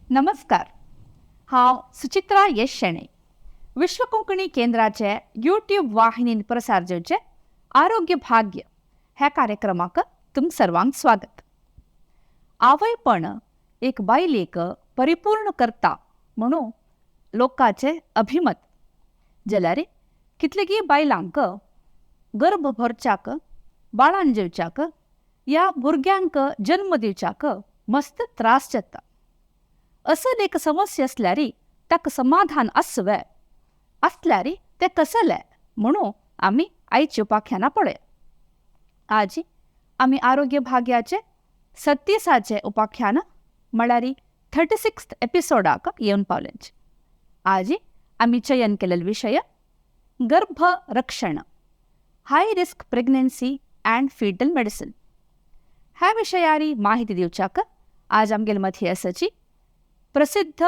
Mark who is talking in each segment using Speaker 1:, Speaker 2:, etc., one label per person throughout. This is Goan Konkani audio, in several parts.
Speaker 1: नमस्कार, हांव सुचित्रा यश शेणै. विश्व कोंकणी केंद्राचे यूट्यूब वाहिनीन प्रसार जावचे आरोग्य भाग्य ह्या कार्यक्रमाक तुम सर्वांक स्वागत. आवयपण एक बायलेक परिपूर्ण करता म्हणून लोकांचे अभिमत जाल्यार कितलेगी बायलांक गर्भ भरच्याक, बाळान जेवच्याक या भुरग्यांक जन्म दिवच्याक मस्त त्रास जाता. असल एक समस्या आसल्यार ताका समाधान आसवे आसल्यार तें कसलें म्हणून आमी आयची उपाख्यानां पळया. आज आमी आरोग्य भाग्याचे 37चे उपाख्यान म्हळ्यार 36 एपिसोडाक येवन पावले. आज आमी चयन केलेलो विशय गर्भ रक्षण, high risk pregnancy and fetal medicine. ह्या विशयारी माहिती दिवच्याक आज आमगेले मथी आसाची प्रसिद्ध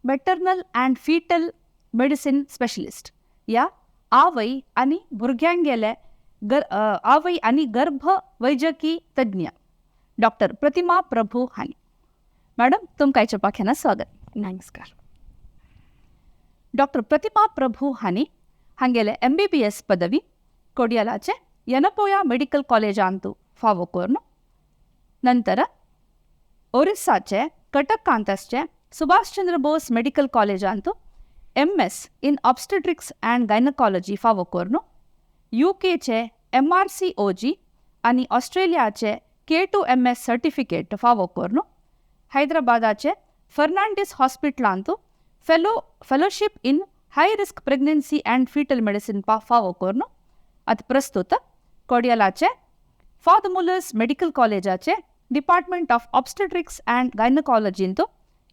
Speaker 1: maternal and fetal medicine specialist या आवय आनी भुरग्यांगेले आवय आनी गर्भ वैजकी तज्ञ डॉक्टर प्रतिमा प्रभू हांणी. मॅडम, तुमकां आयच्या उपाख्यानात स्वागत.
Speaker 2: नमस्कार.
Speaker 1: डॉक्टर प्रतिमा प्रभू हांणी हांगेले एमबीबीएस पदवी ಕೊಡಿಯಲಾಚೆ ಯನಪೋಯ ಮೆಡಿಕಲ್ ಕಾಲೇಜಾಂತು ಫಾವೋ ಕೋರ್ನು, ನಂತರ ಒರಿಸ್ಸಾಚೆ ಕಟಕ್ ಆಂತಸ್ಚೆ ಸುಭಾಷ್ ಚಂದ್ರ ಬೋಸ್ ಮೆಡಿಕಲ್ ಕಾಲೇಜಾಂತು MS in obstetrics and gynaecology फावो कोर्नु, युकेचे एमआरसीओजी आनी ऑस्ट्रेलियाचे K2MS certificate फावो कोर्नु, हैदराबादाचे Fernandes हॉस्पिटलांतु fellowship in high risk pregnancy and fetal medicine फावो कोर्नु, आतां प्रस्तुत कोडियलाचे फादर मुलर्स मेडिकल कॉलेजाचे डिपार्टमेंट ऑफ ऑब्स्टेट्रिक्स अँड गायनकॉलॉजींतु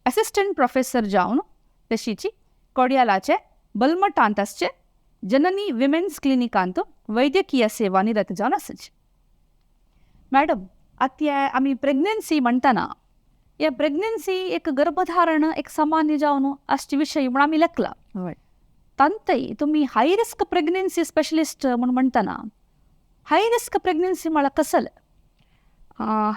Speaker 1: असिस्टंट प्रोफेसर जावन, तशीची कोडियालाचे बलमटांत आसचे जननी विमेन्स क्लिनिकांतु वैद्यकीय सेवा निरत जावन आसाची. मॅडम, आतां आमी प्रेग्नन्सी म्हणटना हे प्रेग्नन्सी एक गर्भधारण एक सामान्य जावन आसचे विशय म्हूण आमी लेखला. तांतय तुमी हाय रिस्क प्रेग्नन्सी स्पेशलिस्ट म्हूण म्हणटना हाय रिस्क प्रेग्नन्सी म्हळ्यार कसलें?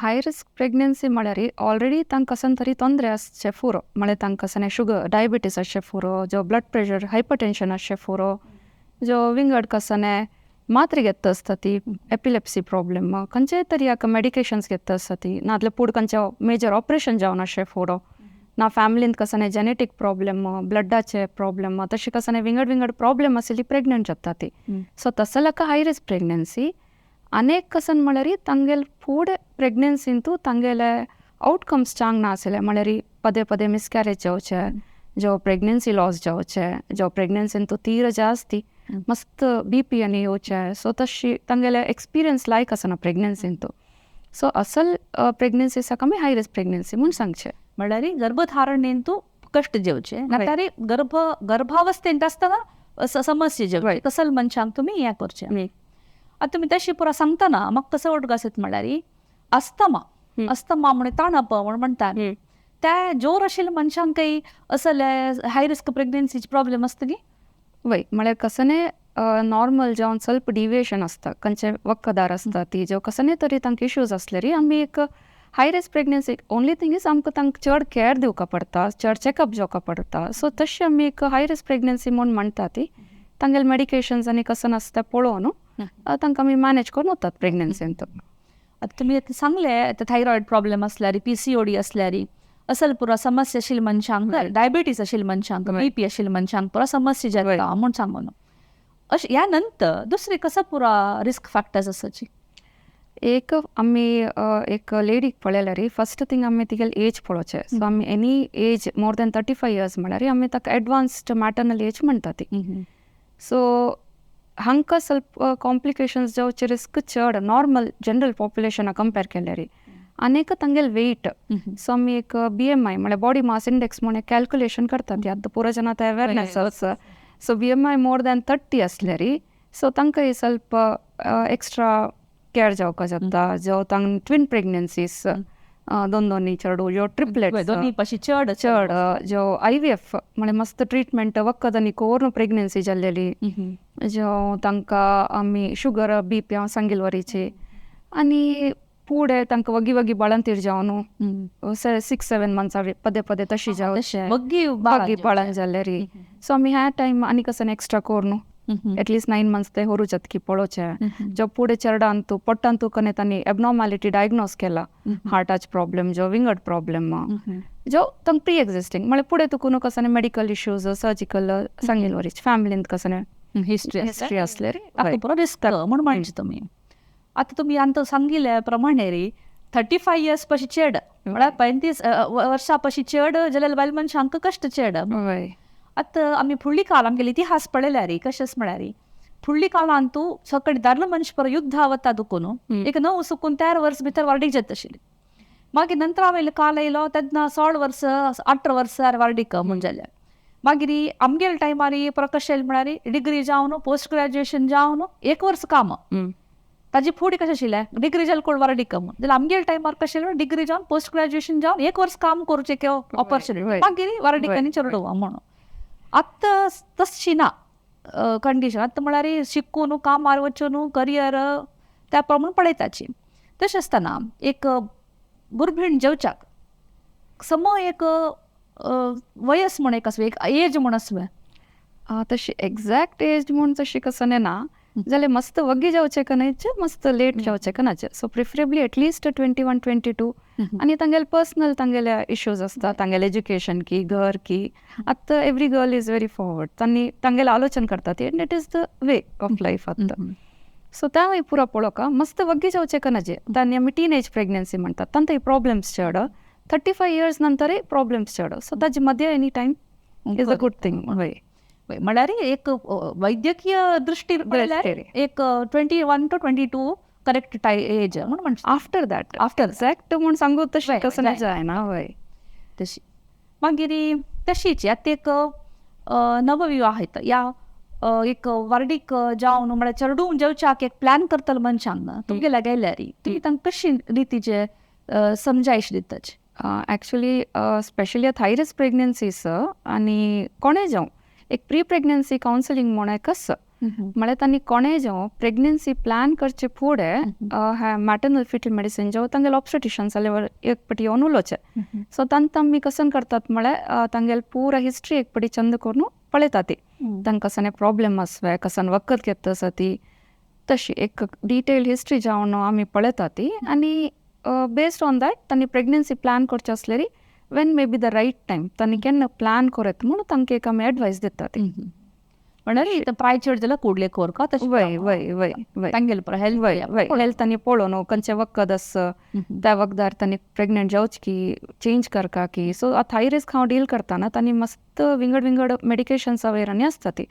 Speaker 2: हाय रिस्क प्रेग्नन्सी म्हळ्यार ऑलरेडी तांकां कसन तरी ತೊಂದರೆ आसचे पुरो, म्हळ्यार तांकां कसन शुगर डायबिटीस आसचे पुरो, जो ब्लड प्रेशर हायपरटेन्शन आसचे पुरो, जो विंगड कसने मात्रे घेता आसता ती, एपिलेप्सी प्रॉब्लेम, खंयचेय तरी हाका मेडिकेशन्स घेता आसता ती, नाजाल्यार फुडें खंयचें मेजर ऑपरेशन जावन आसचें पुरो, ना फॅमिलींत कसने जेनेटीक प्रॉब्लेम, ब्लडाचे प्रॉब्लेम, तशें कसने विंगड विंगड प्रॉब्लेम आशिल्ली प्रेग्नंट जाता ती. सो तसो हाका हाय रिस्क प्रेग्नन्सी. अनेक कसन म्हळ्यार तांगेले फुडें प्रेग्नन्सींतू तांगेले आवटकम्स चांग नासले, म्हळ्यार पदे पदे मिसकॅरेज जावचे, जो प्रेग्नन्सी लॉस जावचे, जो प्रेग्नन्सींतू तीर जास्ती मस्त बीपी आनी येवचे. सो तशी तांगेले एक्सपिरियन्स लायक आसना प्रेग्नन्सींतू. सो असल प्रेग्नन्सीसाक आमी हाय रिस्क प्रेग्नन्सी म्हूण सांगचे.
Speaker 1: म्हळ्यार गर्भधारणेंतू कश्ट जेवचे, नाल्यार गर्भावस्थेंत आसतना समस्या जेवचे, कसल मनशांक तुमी हें करचें. आतां तुमी तशी पुरा सांगतना म्हाका कसो उडगास येता म्हळ्यार अस्थमा, अस्थमा म्हण ताणप म्हण म्हणटात, त्या जोर आशिल्ल्या मनशांकय असले हाय रिस्क प्रेग्नन्सीचे प्रॉब्लेम आसता की?
Speaker 2: वय, म्हळ्यार कसने नॉर्मल जावन ಸ್ವಲ್ಪ डिविएशन आसता, खंयचे वखदार आसता ती, ज्यो कसने तरी तांकां इश्यूज आसलेरी आमी एक high risk pregnancy. Only thing is आमकां तांकां चड कॅर दिवका पडटा, चड चॅकअप जावका पडटा. सो तशी आमी एक हाय रिस्क प्रेग्नन्सी म्हूण म्हणटा ती. तांगेले मेडिकेशन्स आनी कसन आसता पळोवन तांकां आमी मॅनेज करून वतात प्रेग्नन्सींत.
Speaker 1: आतां तुमी आतां सांगले, आतां थायरॉयड प्रॉब्लेम आसल्यार, पीसीओडी आसल्यार, असल पुरो समस्या आशिल्ल्या मनशांक, डायबिटीस आशिल्ल्या मनशांक, बीपी आशिल्ल्या मनशांक पुरो समस्या जाता म्हूण सांगून. अशें ह्या नंतर दुसरे कसो पुरो रिस्क फॅक्टर्स आसाची?
Speaker 2: एक आमी एक लेडीक पळयल्यार फर्स्ट थिंग आमी तिगेले एज पळोवचें. सो आमी any age more than 35 years म्हळ्यार आमी ताका एडवान्स्ड मॅटर्नल एज म्हणटा ती. सो हांकां ಸ್ವಲ್ಪ कॉम्प्लिकेशन्स जावचे रिस्क चड नॉर्मल जनरल पॉप्युलेशना कंपेर केल्यार. आनी एक तांगेले वेट. सो आमी एक बीएमआय म्हळ्यार बॉडी मास इंडेक्स म्हूण एक कॅल्क्युलेशन करतात ती. आतां पुरो जाणां आतां अवेरनेस आसा. सो बीएमआय मोर दॅन 30 आसल्यार सो तांकां ಸ್ವಲ್ಪ एक्स्ट्रा केअर जावपा जाता. जो तांकां ट्विन प्रेग्नन्सीस, दोन दोनी चेडूं, ज्यो ट्रिपलेट्स,
Speaker 1: दोनी पाशी चड.
Speaker 2: चड, ज्यो आईव्हीएफ म्हळ्यार मस्त ट्रिटमेंट वखदांनी करून प्रेग्नन्सी जाल्लेली, ज्यो तांकां आमी शुगर बीपी हांव सांगिल्ले वरीची, आनी फुडें तांकां वगी वगी बाळंतीर जावन 6-7 मंथ्स पदे पदे तशी जावचे
Speaker 1: वग्गी
Speaker 2: वग्गी बाळन जाल्यार सो आमी ह्या टायम आनी कसन एक्स्ट्रा करून एटलिस्ट 9 मंथ्स ते होरू जातकी पळोवचे. जो फुडें चेरडांतू पोटांतू कने तांणी एबनॉर्मॅलिटी डायग्नोज केला, हार्टाचे प्रॉब्लेम जो विंगड प्रॉब्लेम जो तांकां प्री एग्जिस्टींग म्हळ्यार फुडें तुका न्हू कसो मेडिकल इश्यूज सर्जिकल सांगील वरीच फॅमिलींत कसो
Speaker 1: हिस्ट्री
Speaker 2: हिस्ट्री आसले
Speaker 1: ताका पुरो रिस्क म्हूण म्हणचे तुमी. आतां तुमी आतां सांगिल्ल्या प्रमाणे रे 35 इयर्स पशी चेड म्हळ्यार 35 वर्सां पशी चेड जाल्यार बायल मनशांक कश्ट चेड. आतां आमी फुडली काल आमगेले इतिहास पळयल्यार रे कशेंच म्हळ्यार फुडली काळान तूं सकाळी दादलो मनश पर युद्धा वता दुखून एक 9 सुकून 13 वर्स भितर वार्डीक जाता आशिल्ली. मागीर नंतर हांवें काल येयलो तेन्ना 16 वर्स 18 वर्सां वार्डीक म्हूण जालें. मागीर आमगेले टायमार कशें म्हळ्यार डिग्री जावन पोस्ट ग्रॅज्युएशन जावन 1 वर्स काम ताजी फुडें कशें आशिल्लें डिग्री जाल्यार कोण वार्डीक म्हूण जाल्यार आमगेले टायमार कशें डिग्री जावन पोस्ट ग्रॅज्युएशन जावन 1 वर्स काम करूचें किंवा ऑपॉर्च्युनिटी मागीर वार्डीक आनी चेडवा म्हणून. आतां तशी ना कंडिशन. आतां म्हळ्यार शिकून कामार वचून करियर त्या प्रमाण पळयताची. तशें आसतना एक गुर्भीण जेवच्याक सम एक वयस म्हूण एक आसू एक एज म्हूण आसू
Speaker 2: तशी एग्जॅक्ट एज म्हूण तशी कसं ना जाल्यार मस्त वग्गी जावचें का न्हय मस्त लेट जावचें का नाचे. सो प्रिफरेबली एटलिस्ट 21-22 आनी तांगेले पर्सनल तांगेले इश्यूज आसता तांगेले एज्युकेशन की घर की. आतां every girl is very forward तांणी तांगेले आलोचन करतात and it is the way of life आतां. सो त्या पुरो पळोवका मस्त वग्गी जावचें का नाचे तांणी आमी टीन एज प्रेग्नन्सी म्हणटात तांकां प्रॉब्लम्स चड 35 इयर्स नंतरय प्रॉब्लम्स चड. सो ताजे मदें any time is a good thing. हय
Speaker 1: म्हळ्यार एक वैद्यकीय दृष्टी पळयल्यार एक 21 to 22 correct age म्हूण म्हणटा.
Speaker 2: आफ्टर that after exact म्हूण सांगू तशें कसं जायना. हय
Speaker 1: तशी मागीर तशीच आतां एक नवविवाह या एक वार्डीक जावन म्हळ्यार चेडूं जेवच्याक एक प्लॅन करतलो मनशांक तुमगेल्या गेल्यार तुमी तांकां कशी रितीचे समजायश दिताचे?
Speaker 2: एक्चुली स्पेशली आतां हाय रिस्क प्रेग्नन्सीस आनी कोणें जावं एक प्री प्रेग्नन्सी कावन्सिलींग म्हूण एक आसा म्हळ्यार तांणी कोणें जावं प्रेग्नन्सी प्लॅन करचे फुडें मॅटर्नल फिटल मेडिसीन जावं तांगेले ऑब्स्टेटिशन जाल्यार एक पटी येवन उलोवचें. सो तांकां आमी कसन करतात म्हळ्यार तांगेले पुरा हिस्ट्री एक पटी चंद करून पळयता ती तांकां कसने प्रॉब्लेम आसवे कसन वखद घेता आसा ती तशी एक डिटेल हिस्ट्री जावन आमी पळयता ती आनी बेस्ड ऑन that तांणी प्रेग्नन्सी प्लॅन करचे आसलेरी when may be the right time तांणी केन्ना प्लॅन करत म्हणून तांकां एक आमी एडवायस दिता ती.
Speaker 1: म्हळ्यार प्राय चड जाल्यार कुडले कोरका तशें
Speaker 2: वय वय वय वय
Speaker 1: तांगेले पुरो हेल्थ
Speaker 2: वय वय हेल्थ आनी पळोवन खंयचें वखद आसा त्या वखदार तांणी प्रेग्नंट जावच की चेंज करका की. सो आतां हाय रिस्क हांव डील करतना तांणी मस्त विंगड विंगड मेडिकेशन्सा वयर आनी आसता ती.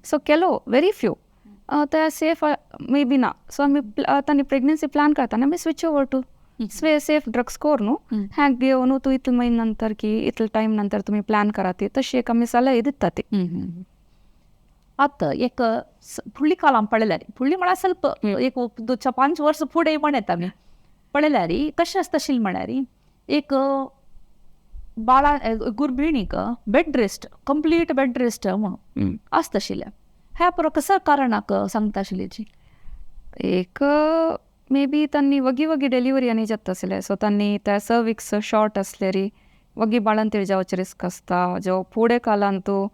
Speaker 2: सो केलो व्हेरी फ्यू ते सेफ मे बी ना. सो आमी तांणी प्रेग्नन्सी प्लॅन करतना आमी switch over to safe drugs कर न्हू हॅक घेवन तूं इतले म्हयने नंतर की इतले टायम नंतर तुमी प्लॅन करा ती तशी एक आमी सलाह दिता ती.
Speaker 1: आतां एक फुडली कालां पळयल्यार फुडली म्हळ्यार ಸ್ವಲ್ಪ एक 5 वर्स फुडें म्हणत आमी पळयल्यार कशें आसता आशिल्लें म्हळ्यार एक बाळा गुर्भिणीक bed rest complete bed rest म्हणून आसता आशिल्लें. ह्या पुरो कसो कारणाक सांगता आशिल्ली?
Speaker 2: एक मे बी तांणी वगी वगी डिलिव्हरी आनी जाता आसले सो तांणी त्या सर्विक्स शॉर्ट आसलेरी वगी बाळंतीर जावचे रिस्क आसता. जो फुडें कालांतू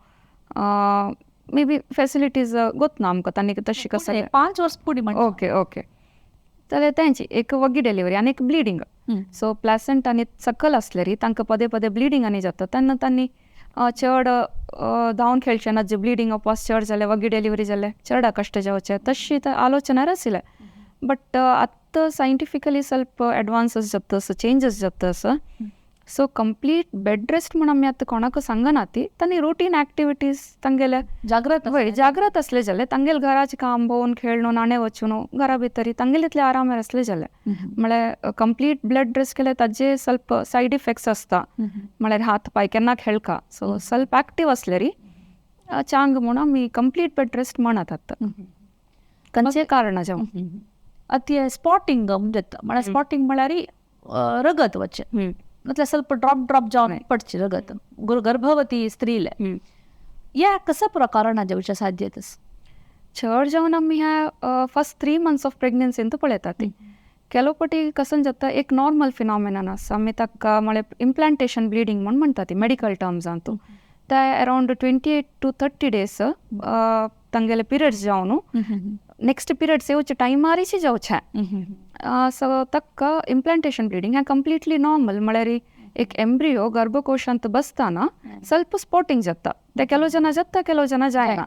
Speaker 2: मे बी फेसिलिटीज गोतना आमकां तांणी तशी कसं
Speaker 1: 5 वर्स फुडें.
Speaker 2: ओके ओके जाल्यार तेंची एक वगी डिलिव्हरी आनी एक ब्लिडींग. सो प्लासंट आनी सकल आसलेरी तांकां पदे पदे ब्लिडींग आनी जाता तेन्ना तांणी चड धांवन खेळचें ना जे ब्लिडींग अपास चड जालें वगी डिलिव्हरी जालें चड कश्ट जावचें तशी आलोचना आशिल्लें. बट आतां सायंटिफिकली ಸ್ವಲ್ಪ एडवान्सीस जाता आसा चेंजीस जाता आसा. सो कंप्लीट बेड रेस्ट म्हूण आमी आतां कोणाकूच सांगना ती तांणी रुटीन एक्टिविटीज तांगेले
Speaker 1: जागृत
Speaker 2: वय जागृत आसले जाल्यार तांगेले घराचें काम भोंवन खेळून नाणे वचून घरा भितरी तांगेले इतले आरामार आसले जाल्यार म्हळ्यार कंप्लीट ब्लड रेस्ट केल्यार ताजे ಸ್ವಲ್ಪ सायड इफेक्ट्स आसता म्हळ्यार हात पांय केन्ना खेळका. सो ಸ್ವಲ್ಪ एक्टीव आसलेरी चांग म्हूण आमी कंप्लीट बेड रेस्ट म्हणत आतां खंयचे कारणां जावं.
Speaker 1: आतां स्पॉटींग जाता म्हळ्यार स्पॉटींग म्हळ्यार रगत वचें मतलब ಸ್ವಲ್ಪ ड्रॉप ड्रॉप जावन पडचे रगत गर्भवती स्त्रीले या कसं प्रकारण जावच्या साध्यता?
Speaker 2: चड जावन आमी ह्या फर्स्ट 3 मंथ्स ऑफ प्रेग्नन्सींत पळयता ती. ಕೆಲವು पटी कसन जाता एक नॉर्मल फिनॉमिनन आसा, आमी ताका म्हळ्यार इम्प्लांटेशन ब्लिडींग म्हूण म्हणटा ती मेडिकल टर्म्सांतू. ते अरावंड 28 to 30 days तांगेले पिरियड्स जावन नेक्स्ट पिरियड्स येवचे टायमारीच जावचे. सो ताका इम्प्लांटेशन ब्लिडींग हें कंप्लिटली नॉर्मल, म्हळ्यार एक एम्ब्रियो गर्भकोशांत बसताना ಸ್ವಲ್ಪ स्पॉटिंग जाता, ते ಕೆಲವು ಜನ जाता ಕೆಲವು ಜನ जायना.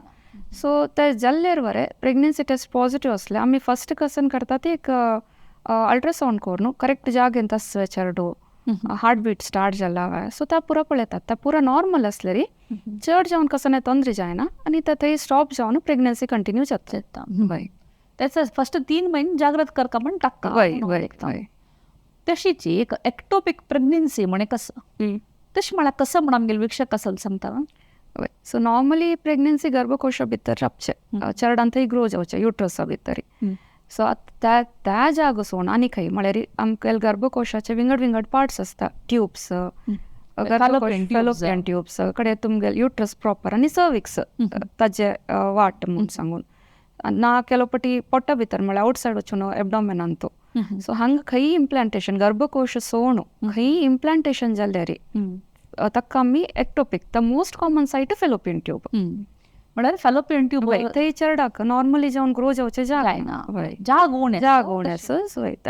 Speaker 2: सो ते जाल्लेर वरे प्रेग्नन्सी टेस्ट पॉझिटिव्ह आसले आमी फस्ट कसन करता ती एक अल्ट्रासावंड करून करेक्ट जागेंत आसचे चेडू, हार्ट बीट स्टार्ट जाला वे, सो त्या पुरा पळयतात. त्या पुरा नॉर्मल आसलेरी चड जावन कसं ತೊಂದರೆ जायना आनी ते थंय स्टॉप जावन प्रेग्नन्सी कंटिन्यू जाता.
Speaker 1: वय त्याचा फस्ट 3 महिने जागृत करका म्हण टाक्का.
Speaker 2: वय वय वय.
Speaker 1: तशीच एक एक्टोपिक प्रेग्नन्सी म्हणे कसं तशें म्हळ्यार कसं म्हण आमगेले वीक्षक असल सांगता.
Speaker 2: वय, सो नॉर्मली प्रेग्नन्सी गर्भकोशा भितर राबचे चेरडान थंय ग्रो जावचे युट्रसा भितर. सो आतां त्या त्या जागो सोडून आनी खंय म्हळ्यार आमकां गर्भकोशाचे विंगड विंगड पार्ट्स आसता, ट्यूब्स, फेलोपियन ट्यूब्स कडे तुमगेले युट्रस प्रॉपर आनी सर्विक्स ताजे वाट म्हूण सांगून ना ಕೆಲವು पटी पोटा भितर म्हळ्यार आवटसायड वचून एबडोमेनांतू. सो हांगा खंय इम्प्लांटेशन गर्भकोश सोणू खंय इम्प्लांटेशन जाल्यार ताका आमी ectopic, the most common site fallopian tube.
Speaker 1: म्हळ्यार फेलोपियन ट्यूब
Speaker 2: थंय चेरडाक नॉर्मली जावन ग्रो जावचे जायना,
Speaker 1: जाग उणें
Speaker 2: जाग उणें आसा.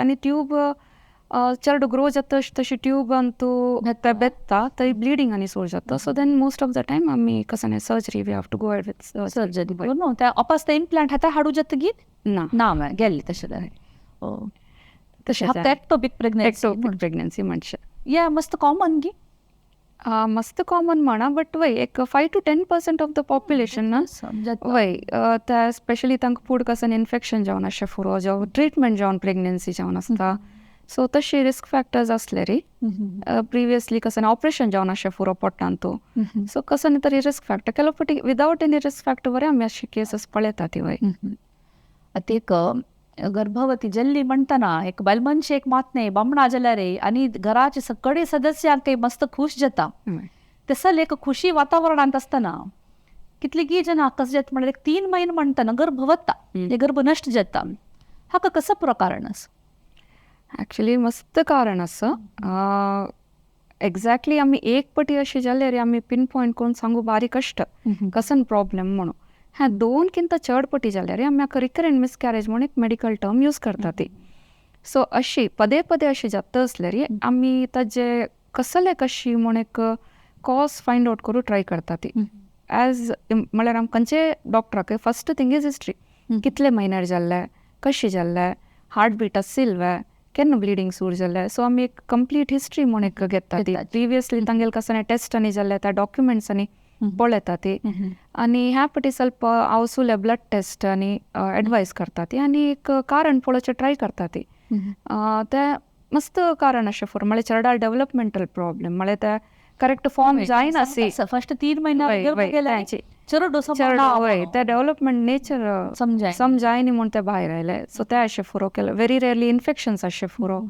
Speaker 2: आनी ट्यूब चेडो ग्रो जाता तशी ट्यूब अंतू बेत्ता थंय ब्लिडींग आनी सोड जाता. So then most of the time आमी कसं surgery we have to go ahead with
Speaker 1: surgery. न्हू त्या अपास ते इम्प्लांट हाता हाडू जातगीर
Speaker 2: ना
Speaker 1: ना गेल्ली तशें
Speaker 2: तशें
Speaker 1: एक्टोपिक प्रेग्नन्सी
Speaker 2: एक्टोपिक प्रेग्नन्सी म्हणचे
Speaker 1: या मस्त कॉमन गी
Speaker 2: मस्त कॉमन म्हणा, बट वय एक 5 to 10% of the population वय. त्या स्पेशली तांकां फूड कसन इन्फेक्शन जावन आसचें फुरो जावं ट्रिटमेंट जावन प्रेग्नन्सी जावन आसता. सो तशी रिस्क फॅक्टर्स आसले रे प्रिवियसली कसन ऑपरेशन जावन आसचें फुरो पोटांतू. सो कसन तरी रिस्क फॅक्टर ಕೆಲವು पटी विदावट एनी रिस्क फॅक्टर वरे आमी अशी केसीस पळयता ती. वय
Speaker 1: आतां एक गर्भवती जल्ली म्हणटना एक बायल मनशेक मात न्ही बामणा जाल्यार रे आनी घराचे सगळे सदस्यांक मस्त खुश जाता. तसल एक खुशी वातावरणांत आसतना कितलीगी जनां कशें जाता म्हणल्यार 3 म्हयने म्हणटना गर्भ वता, गर्भ नश्ट जाता. हाका कसो पुरो कारण आसा?
Speaker 2: ॲक्च्युली मस्त कारण आसा. एक्झॅक्टली आमी एक पटी अशी जाल्यार आमी पिन पॉयंट करून सांगू बारीक कश्ट कसन प्रॉब्लेम म्हणून. ह्या 2 किंत चड पटी जाल्यार आमी हाका रिकरंट मिसकॅरेज म्हणून एक मेडिकल टर्म यूज करता ती. सो अशी पदे पदे अशी जाता आसल्यार आमी ताजे कसले कशी म्हूण एक कॉज फायंड आवट करूं ट्राय करता ती. एज म्हळ्यार आम खंयचे डॉक्टराक फस्ट थिंग is history, कितले म्हयन्यार जाल्ले, कशी जाल्ले, हार्ट बीट आशिल्ले वे, केन्ना ब्लिडींग सुरू जाल्लें. सो आमी एक कंप्लीट हिस्ट्री म्हूण एक घेता ती. प्रिवियसली तांगेले कसले टेस्ट आनी जाल्ले त्या डॉक्युमेंट्स आनी पळयता ती. आनी ह्या पटी ಸ್ವಲ್ಪ हांव ब्लड टेस्ट आनी एडवायस करता ती आनी एक कारण पळोवचें ट्राय करता ती. ते मस्त कारण अशें फॉर म्हळ्यार चेरडाल डेव्हलपमेंटल प्रॉब्लेम म्हळ्यार ते करेक्ट फॉर्म जायना सी
Speaker 1: फस्ट 3 महिने चेडो
Speaker 2: वय ते डेव्हलपमेंट नेचर समजायनी म्हूण ते भायर आयले. सो ते अशें फुरो केले. व्हेरी रेअरली इन्फेक्शन्स अशें फुरो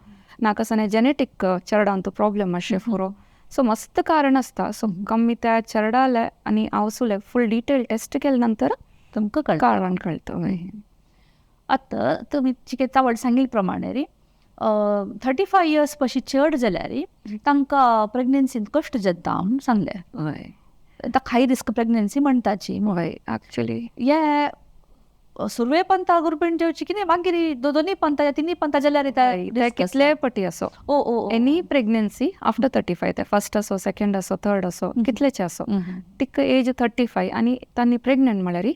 Speaker 2: ना कसं जेनेटीक चेरडांतू प्रॉब्लेम अशें फुरो. सो मस्त कारण आसता. सो कमी त्या चेरडाले आनी आवसुले फूल डिटेल टेस्ट केले नंतर
Speaker 1: तुमकां
Speaker 2: कारण कळटा. वय
Speaker 1: आतां तुमी चिके सांगिल्ले प्रमाणे रे 35 इयर्स पशी चड जाल्यार तांकां प्रेग्नन्सीन कश्ट जाता म्हूण सांगलें.
Speaker 2: वय
Speaker 1: ताका हाय रिस्क प्रेग्नन्सी म्हणटाची.
Speaker 2: वय ॲक्च्युली
Speaker 1: हे सुरवे पंता गर्भिणी जेवची कितें मागीर दोनी पंता तिन्ही पंता जाल्यार
Speaker 2: कितले पटी असो
Speaker 1: ओ ओ
Speaker 2: एनी प्रेग्नन्सी आफ्टर 35 ते फर्स्ट असो सेकंड असो थर्ड असो कितलेचे असो तिका एज 35 आनी तांणी प्रेग्नंट म्हळ्यार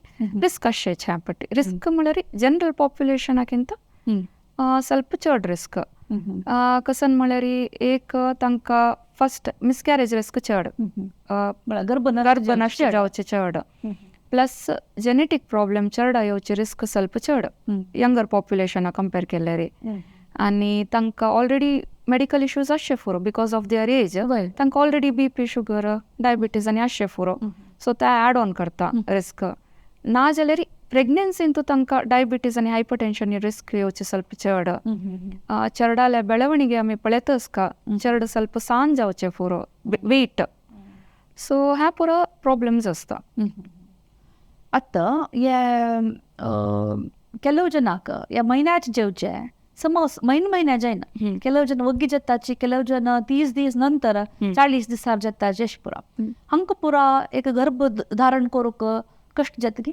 Speaker 2: रिस्क आसचे ह्या पटी. रिस्क म्हळ्यार जनरल पॉप्युलेशनाकिंत ಸ್ವಲ್ಪ चड रिस्क. कसन म्हळ्यार एक तांकां फस्ट मिसकॅरेज रिस्क चड,
Speaker 1: गर्भ
Speaker 2: नश्ट जावचे चड, प्लस जेनेटीक प्रॉब्लेम चेरडा येवचे रिस्क ಸ್ವಲ್ಪ चड यंगर पॉप्युलेशना कंपेर केल्यार. आनी तांकां ऑलरेडी मेडिकल इश्यूज आसचे फुरो because of their age. तांकां ऑलरेडी बीपी शुगर डायबिटीज आनी आसचे फुरो. सो ते एड ऑन करता रिस्क. ना जाल्यार प्रेग्नन्सींतू तांकां डायबिटीज आनी हायपरटेन्शन रिस्क येवचे ಸ್ವಲ್ಪ चड. चेरडाले ಬೆಳವಣಿಗೆ आमी पळयताच का चेरडो ಸ್ವಲ್ಪ सान जावचे फुरो वेट. सो ह्या पुरो प्रॉब्लेम्स आसता.
Speaker 1: आतां हे ಕೆಲವು ಜನಾक ह्या म्हयन्याचे जेवचे समज म्हयन म्हयन्या जायना, ಕೆಲವು ಜನ ಒಗ್ಗಿ ಜತ್ತಾಚಿ, ಕೆಲವು ಜನ 30 दीस नंतर 40 दिसार जाताचे अशें पुरा. हांकां पुरा एक गर्भ धारण करूंक कश्ट जाता ती.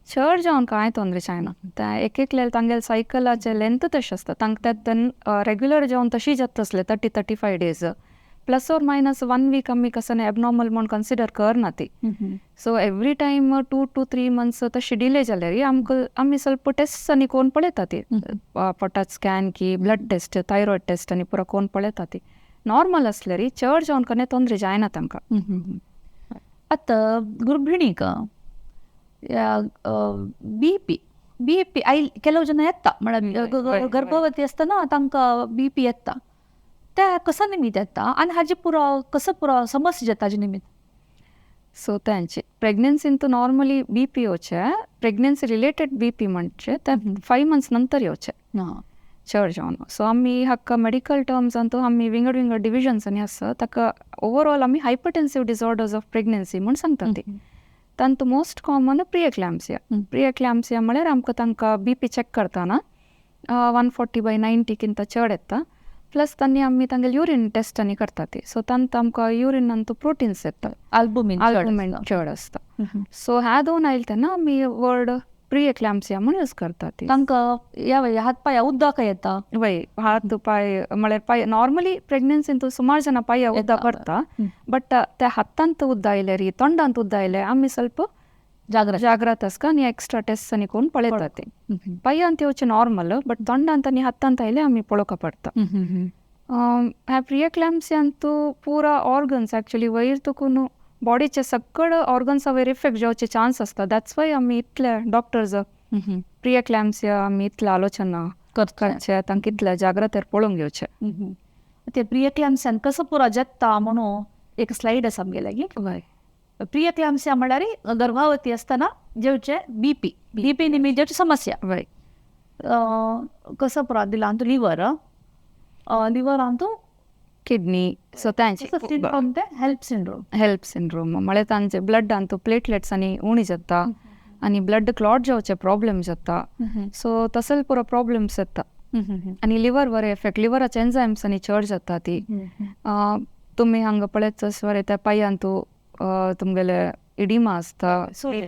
Speaker 2: चड जावन कांय तोंदरे जायना. ते एक एकले तांगेले सायकलाचे लेंथ तशें आसता, तांकां तें रेग्युलर जावन तशी जाता आसले 30-35 days plus or minus 1 week आमी कसं एबनॉर्मल म्हूण कन्सिडर करना ती. So every time 2 to 3 months तशी डिले जाल्यार आमकां आमी ಸ್ವಲ್ಪ टेस्ट आनी कोण पळयता ती, पोटात स्कॅन की ब्लड टेस्ट, थायरॉयड टेस्ट आनी पुरो कोण पळयता ती. नॉर्मल आसल्यार चड जावन कन्या तोंदरे जायना तांकां.
Speaker 1: आतां गृहिणीक बी पी I ಕೆಲವು ಜನ येता, म्हळ्यार गर्भवती आसतना तांकां बी पी येता, ते कसो निमित्त येता आनी हाजी पुरो कसो पुरो समस्या जाता हाजे निमित्त?
Speaker 2: सो तेंचे प्रेग्नन्सीन नॉर्मली बी पी येवचे, प्रेग्नन्सी रिलेटेड बी पी म्हणचे ते 5 मंथ्स नंतर येवचे चड जावन. सो आमी हाका मेडिकल टर्म्स अंतू आमी विंगड विंगड डिविजन्स आनी आसा, ताका ओवरऑल आमी हायपरटेन्सीव डिसऑर्डर्स ऑफ प्रेग्नन्सी म्हूण सांगता ती. तांतू मोस्ट कॉमन प्रिएक्लॅम्सिया. प्रिएक्लॅम्सिया म्हळ्यार आमकां तांकां बी पी चॅक करतना 140/90 किंता चड येता, प्लस तांणी आमी तांगेले युरीन टेस्ट आनी करता ती. सो तांत आमकां युरीन अंतू प्रोटीन्स येता,
Speaker 1: अल्बुमीन
Speaker 2: चड आसता. सो ह्या दोन आयले तेन्ना आमी वर्ड प्रिएक्लॅम्सिया म्हूण यूज करता ती.
Speaker 1: तांकां हात पांय उदक येता.
Speaker 2: वय, हात पांय म्हळ्यार पांय नॉर्मली प्रेग्नन्सीन सुमार जाणां पांय उदक पडटा, बट त्या हातांत उदक आयल्यार तोंडांत उदक आयल्यार आमी ಸ್ವಲ್ಪ जाग्रत आसता आनी एक्स्ट्रा टेस्ट आनी करून पळयता ती. पांयांत येवचें नॉर्मल, बट तोंडांत आनी हातांत आयल्यार आमी पळोवंक पडटा. ह्या प्रिएक्लॅम्सियांतू पुरा ऑर्गन्स एक्चुअली वयर तुकून बॉडीचे सगळे ऑर्गन्सा वयर इफेक्ट जावचे चान्स आसता. That's why आमी इतले डॉक्टर्स प्रिएक्लॅम्सिया आमी इतले आलोचना करचे, तांकां इतले जाग्रतेर पळोवंक घेवचे.
Speaker 1: ते प्रिएक्लॅम्सियान कसो पुरो जाता म्हणून एक स्लायड आसा आमगे लागीं.
Speaker 2: वय,
Speaker 1: प्रिएक्लॅम्सिया म्हळ्यार गर्भावती आसतना जेवचे बी पी निमित्त जेवची समस्या.
Speaker 2: वय,
Speaker 1: कसो पुरो दिला Antu liver liver Antu
Speaker 2: kidney. So तांचे
Speaker 1: सिंड्रोम ते हेल्प सिंड्रोम.
Speaker 2: हेल्प सिंड्रोम म्हळ्यार तांचे ब्लड अंतू प्लेटलेट्स आनी उणी जाता आनी ब्लड क्लॉट जावचे प्रॉब्लेम जाता. सो तसले पुरो प्रॉब्लेम्स येता आनी लिवर बरें एफेक्ट, लिवराचे एन्झायम्स आनी चड जाता ती. तुमी हांगा पळयत बरें त्या पांयांतू तुमगेले इडिमा आसता,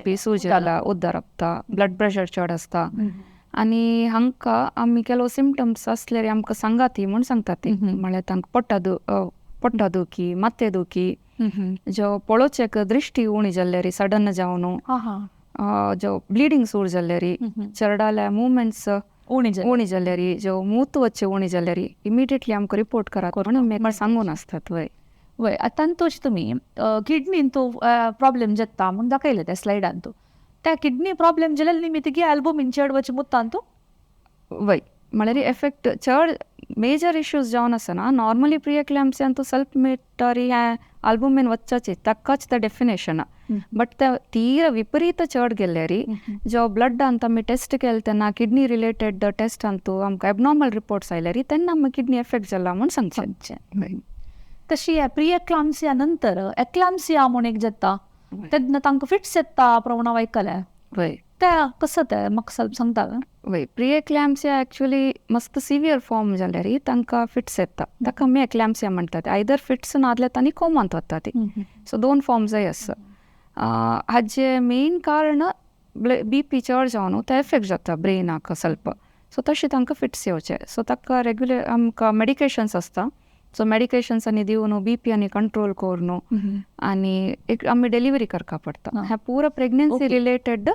Speaker 2: बी सूज जाला, उद्दार आपता, ब्लड प्रेशर चड आसता. आनी हांकां आमी ಕೆಲವು सिमटम्स आसल्यार आमकां सांगात ती म्हूण सांगता ती. म्हळ्यार तांकां पोटा दुखी, माथे दुखी, जो पळोवचेक दृश्टी उणी जाल्ल्यारी सडन जावन, जो ब्लिडींग सूर जाल्ल्यारी, चरडाल्या मुवमेंट्स उणी जाल्ल्यारी, जो मूत वच्चे उणी जाल्ल्यारी इमिडिएटली आमकां रिपोर्ट करात म्हणून आमी सांगून आसतात. वय
Speaker 1: वय, आतां तशी तुमी किडनीन तो प्रॉब्लेम जाता म्हूण दाखयलें त्या स्लायडान. तूं त्या किडनी प्रॉब्लेम जाल्यार निमित्त की अल्बुमीन चड वच मुतान तूं.
Speaker 2: वय, म्हळ्यार एफेक्ट चड मेजर इश्यूज जावन आसना. नॉर्मली प्रिएक्लॅम्सियान तूं ಸ್ವಲ್ಪ मीटरी हें अल्बुमीन वच्चाची ताकाच ते डेफिनेशन, बट ते तीव्र विपरीत चड गेल्यारी जो ब्लड अंत आमी टेस्ट केले तेन्ना किडनी रिलेटेड टेस्ट अंतू आमकां एबनॉर्मल रिपोर्ट्स आयल्यारी तेन्ना आमी किडनी एफेक्ट जाला म्हूण सांगचें.
Speaker 1: तशी प्रिएक्लाम्सिया नंतर एक्लाम्सिया म्हूण एक जाता तेन्ना तांकां फिट्स येता प्रमाण आयकलें.
Speaker 2: वय,
Speaker 1: ते कसं ते म्हाका ಸ್ವಲ್ಪ सांगता?
Speaker 2: वय, प्रिएक्लॅम्सिया एक्चुअली मस्त सिवियर फॉर्म जाल्यार तांकां फिट्स येता, ताका आमी एक्लॅम्सिया म्हणटात. आयदर फिट्स नासल्यार तांणी कोमांत वता ती. सो दोन फॉर्म्सय आसा. हाजे मेन कारण बी पी चड जावन ते एफेक्ट जाता ब्रेनाक ಸ್ವಲ್ಪ. सो तशें तांकां फिट्स येवचे. सो ताका रेग्युलर आमकां मेडिकेशन्स आसता. सो मेडिकेशन्स आनी दिवन बी पी आनी कंट्रोल करून आनी एक आमी डिलिव्हरी करपा पडटा. ह्या पुरो pregnancy related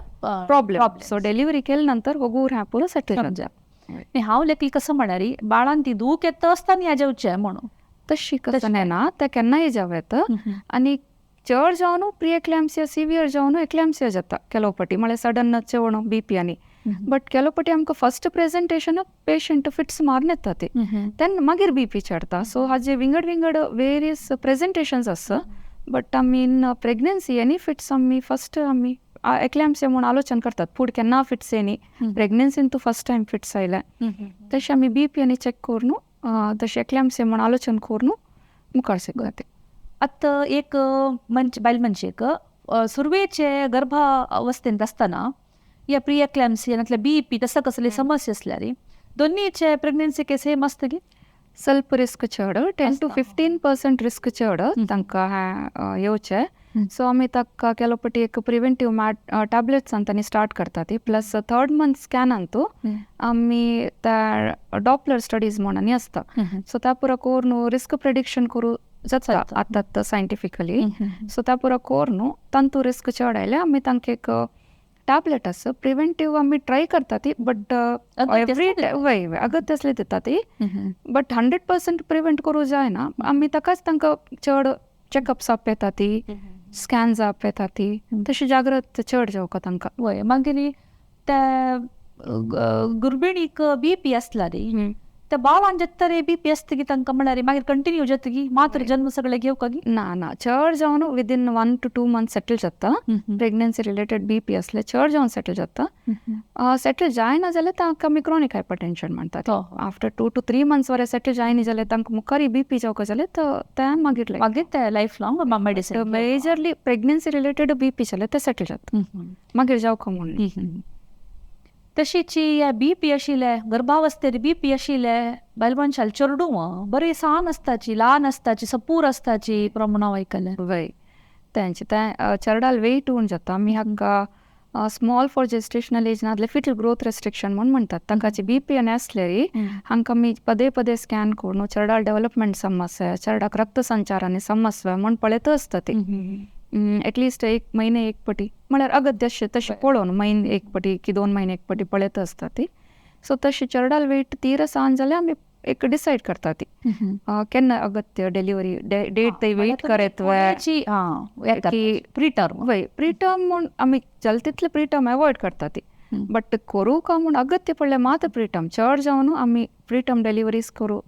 Speaker 2: problem. So delivery केले नंतर होगूर ह्या पुरो सेटल जाता.
Speaker 1: हांव लेखी कसं म्हळ्यार बाळान ती दूख येता आसतना ह्या जेवचें म्हणून
Speaker 2: तशी कसं ना ते केन्नाय जावं येता. आनी चड जावन प्रिएक्लॅम्सिया सिवियर जावन एक्लॅम्सिया जाता ಕೆಲವು पटी, म्हळ्यार सडन चेवण बी पी आनी. बट ಕೆಲವು पटी आमकां फर्स्ट प्रेजेंटेशन पेशंट फिट्स मारून येता ती, तेन्ना मागीर बी पी चडता. सो हाजे विंगड विंगड वेरियस प्रेजेंटेशन्स आसा. बट आमी इन प्रेग्नन्सी एनी फिट्स आमी फर्स्ट आमी एक्लॅम्सिया म्हूण आलोचन करतात. फूड केन्ना फिट्स येनी प्रेग्नन्सीन तूं फर्स्ट टायम फिट्स आयले तशें आमी बी पी आनी चॅक करून तशें एक्लॅम्सिया म्हूण आलोचन करून मुखार सरता ते.
Speaker 1: आतां एक बायल मनशेक सुरवेचे गर्भ अवस्थेंत आसतना या प्रिएक्लॅम्सिया नातल्यार बी पी तसं कसली समस्या आसल्यार दोन्हीचे प्रेग्नन्सी के सेम आसता की?
Speaker 2: ಸ್ವಲ್ಪ रिस्क चड, 10 to 15% risk चड तांकां येवचें. सो आमी ताका ಕೆಲವು पटी एक प्रिवेंटीव टॅबलेट्स आनी स्टार्ट करता ती. प्लस थर्ड मंथ स्कॅनांतू आमी त्या डॉपलर स्टडीज म्हणून आनी आसता. सो त्या पुरा करून रिस्क प्रेडिक्शन करूं जाता आतां सायंटिफिकली. सो त्या पुरा करून तांतू रिस्क चड आयले, आमी तांकां एक टॅबलेट आसा प्रिवेंटीव, आमी ट्राय करता ती. बट एवरी वय वय अगत्य असले दिता ती, बट 100% प्रिवेंट करूं जायना. आमी ताकाच तांकां चड चॅकअप्स आपयता ती, स्कॅन्स आपयता ती, तशी जागृत चड जावका तांकां.
Speaker 1: वय, मागीर ते गुर्बिणीक बी पी आसला रे, त्या बाळान जाता बी पी आसता की तांकां, म्हळ्यार मागीर कंटिन्यू जाता की मात्र जन्म सगळे घेवका की?
Speaker 2: ना ना, चड जावन within 1 to 2 month settle जाता. प्रेग्नन्सी रिलेटेड बी पी असले चड जावन सेटल जाता. सेटल जायना जाल्यार तांकां आमी क्रॉनीक हायपरटेन्शन म्हणटात. आफ्टर 2 टू 3 मंथ्स वरे सेटल जायना जाल्यार, तांकां मुखार बी पी जावका जाल्यार तें मागीर.
Speaker 1: मागीर ते life long medicine.
Speaker 2: Majorly pregnancy related BP जाल्यार ते सेटल जाता, मागीर जावका म्हणून.
Speaker 1: तशीच बी पी आशिल्ले, गर्भावस्थेर बी पी आशिल्ले बायल मनशाल चेडूं बरी सान आसताची, ल्हान आसताची, सपूर आसताची प्रमाण हांव आयकलें.
Speaker 2: वय, तेंच तें चेरडाल वेट उण जाता. आमी हाका स्मॉल फॉर जेस्टेशनल एज नाजाल्यार फिटल ग्रोथ रेस्ट्रिक्शन म्हूण म्हणटात. तांकां बी पी आनी आसलेरी हांकां आमी पदे पदे स्कॅन करून चेरडाल डेव्हलपमेंट समस्या, चेरडाक रक्त संचार समस्या म्हूण पळयत आसता ती. एटलिस्ट एक महिने एक पटी, म्हळ्यार अगत्य तशें पळोवन म्हयने एक पटी की 2 म्हयने एक पटी पळयत आसता ती. सो तशी चेरडाल वेट तीर सान जाल्यार आमी एक डिसायड करता ती केन्ना अगत्य डिलिव्हरी डेट ते वेट करत
Speaker 1: की प्री टर्म.
Speaker 2: वय, प्री टर्म म्हूण आमी जाता तितले प्री टर्म अवॉयड करता ती. बट करूं का म्हूण अगत्य पडल्यार मात्र प्री टर्म. चड जावन आमी प्री टर्म डिलिव्हरीज करूं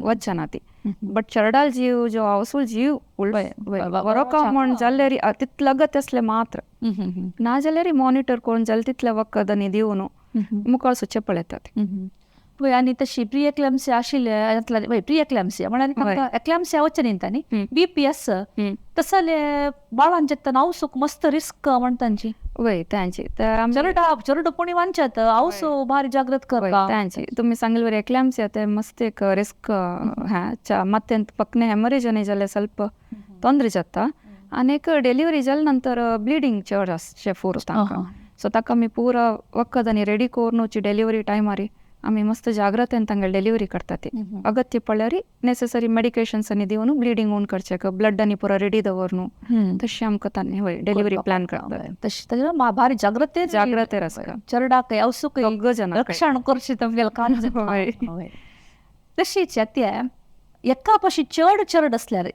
Speaker 2: वचना ती. बट चेरडाल जीव जो हावसूल जीव बरो का म्हूण जाल्यार तितलो अगत्य आसलें मात्र, ना जाल्यार मॉनिटर करून जाल्यार तितले वखद आनी दिवन मुखार सुचे पळयतात.
Speaker 1: वय, आनी तशी प्री एक्लॅम्सिया आशिल्ले, वय, प्री एक्लॅम्सिया म्हळ्यार एक्लॅम्सिया वचना न्ही न्ही, बी पी आस तसले बाळांचे नावसूक मस्त रिस्क म्हणतांची.
Speaker 2: वय, त्यांची.
Speaker 1: चरडा चरड कोणी वांचत आवसो भारी जागृत करता.
Speaker 2: त्यांची तुम्ही सांगितलं बरं, एक्लॅम्सिया ते मस्त एक रिस्क. ಹ್ಯಾ, ಮತ್ತೆ ಪಕ್ಕನೆ ಹೆಮರೇಜ್ आनी जाल्यार ಸ್ವಲ್ಪ ತೊಂದರೆ जाता. आनी एक डिलिव्हरी जाल्या नंतर ब्लिडींग चड आसचें फूर तांकां. सो ताका आमी पुरा वखद आनी रेडी करून डिलिव्हरी टायमार आमी मस्त जाग्रतेन तांगेली डिलिव्हरी करता ती. अगत्य पडल्यार नेसेसरी मेडिकेशन्स आनी दिवन ब्लिडींग उण करचें, ब्लड आनी पुरा रेडी दवरून तशें आमकां तांणी वय डिलिव्हरी प्लॅन करता.
Speaker 1: तशें भारी जाग्रते.
Speaker 2: जाग्रतेर आसता.
Speaker 1: चेरडाक आवसूक
Speaker 2: दोग जाणां
Speaker 1: रक्षण करचें तुमगेलें काम. तशीच ते एका पशी चड चेरड आसल्यार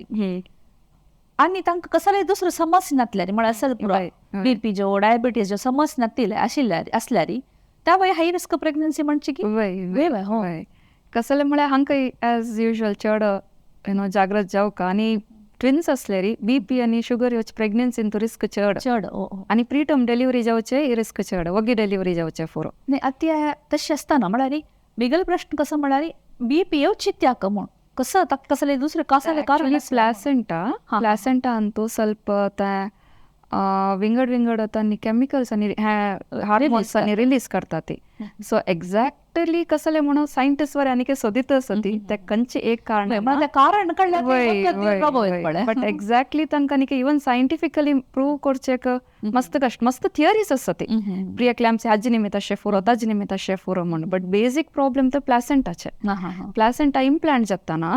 Speaker 1: आनी तांकां कसलेय दुसरो समस्या नासल्यार, म्हळ्यार असल पुराय बी पी जो डायबिटीज जो समस्या नातिल्ले आशिल्ल्यार आसल्यार, त्या वय हाय रिस्क प्रेग्नन्सी म्हणची की?
Speaker 2: वय वय वय, कसले म्हळ्यार हांकां एज युजल चड you know जागृत जावका. आनी ट्विन्स असल्यारी बी पी आनी शुगर येवचे प्रेग्नन्सीन रिस्क चड.
Speaker 1: चड.
Speaker 2: आनी प्री टर्म डिलिव्हरी जावचे रिस्क चड, वगी डिलिव्हरी जावचे फुरो.
Speaker 1: न्ही, आतां तशें आसतना म्हळ्यार बिगल प्रश्न कसो, म्हळ्यार बी पी येवची त्याक म्हूण कसं ताका कसले दुसरे कसले कारण?
Speaker 2: ಪ್ಲಾಸೆಂಟಾ, ಪ್ಲಾಸೆಂಟಾ ಅಂತೂ ಸ್ವಲ್ಪ ವಿಂಗಡ್ ವಿಂಗಡ್ आनी केमिकल्स आनी हार्मोन्स आनी रिलीज करता ती. सो एक्झॅक्टली कसले म्हणून सायंटिस्ट वर आनी सोदीत आसा ती ते खंयचे एक कारण.
Speaker 1: कारण.
Speaker 2: बट एक्झॅक्टली तांकां आनी इवन सायंटिफिकली प्रूव करचें मस्त कश्ट. मस्त थियरीज आसा ती, प्रिएक्लॅम्सी हाजे निमित्त अशें फुरो, ताजे निमित्त अशें फुरो म्हूण. बट बेजीक प्रॉब्लेम तर प्लासेंटाचे. प्लासेंटा इम्प्लांट जाताना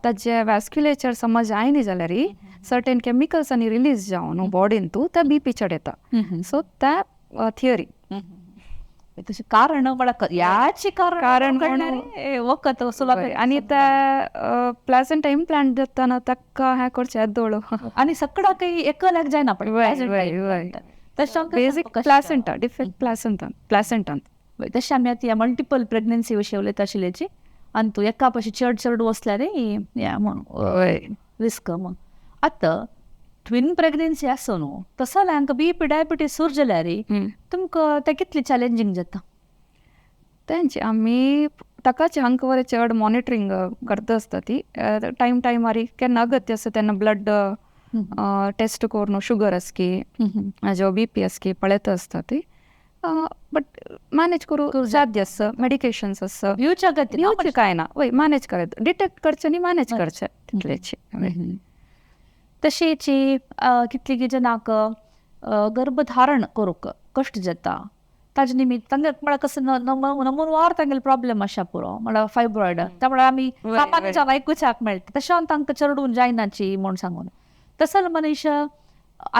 Speaker 2: ताजे वॅस्क्युलेचर समज जायना जाल्यार सर्टेन केमिकल्स आनी रिलीज जावन बॉडीन तूं त्या बी पी चड येता. सो त्या थियरी.
Speaker 1: तशें कारण म्हळ्यार याची
Speaker 2: कारण
Speaker 1: वखद.
Speaker 2: आनी त्या प्लासेंटा इम्प्लांट जाताना ताका हें करचें येदोळ.
Speaker 1: आनी सगळ्याक एकल्याक जायना.
Speaker 2: पण बेजीक प्लासेंटा डिफेक्ट प्लासेंटा प्लासेंटान.
Speaker 1: तशें आमी आतां मल्टिपल प्रेग्नन्सी विशीं उलयता आशिल्ल्याची आनी तूं एका पशी चड चड वसल्यार हें म्हूण रिस्क म्हूण. आतां ट्विन प्रेग्नन्सी आसा न्हू, तसो जाल्यार हांकां बी पी डायबिटीज सुरू जाल्यार तुमकां तें कितलें चॅलेंजींग जाता?
Speaker 2: तेंच आमी ताकाच हांकां बरें चड मॉनिटरींग करता आसता ती. टायम टायमार केन्ना अगत्य आसा तेन्ना ब्लड टेस्ट करून शुगर आसकी, जो बी पी आसकी पळयता आसता ती. बट मॅनेज करूं साध्य आसा, मेडिकेशन्स आसा,
Speaker 1: भिवच्या गती
Speaker 2: भिवचें कांय ना, वय मॅनेज करत, डिटेक्ट करचें आनी मॅनेज करचें तितलेंच.
Speaker 1: तशीच कितली जनाक गर्भधारण करूंक कश्ट जाता, ताजे निमित्त तांगे म्हळ्यार कसो नमुनवार तांगेले प्रॉब्लेम आसा पुरो, म्हळ्यार फायब्रॉयड, त्या म्हळ्यार आमी सामान्य जावन आयकुच्याक मेळटा, तशें तांकां चेडून जायनाची म्हूण सांगून. तसो मनीस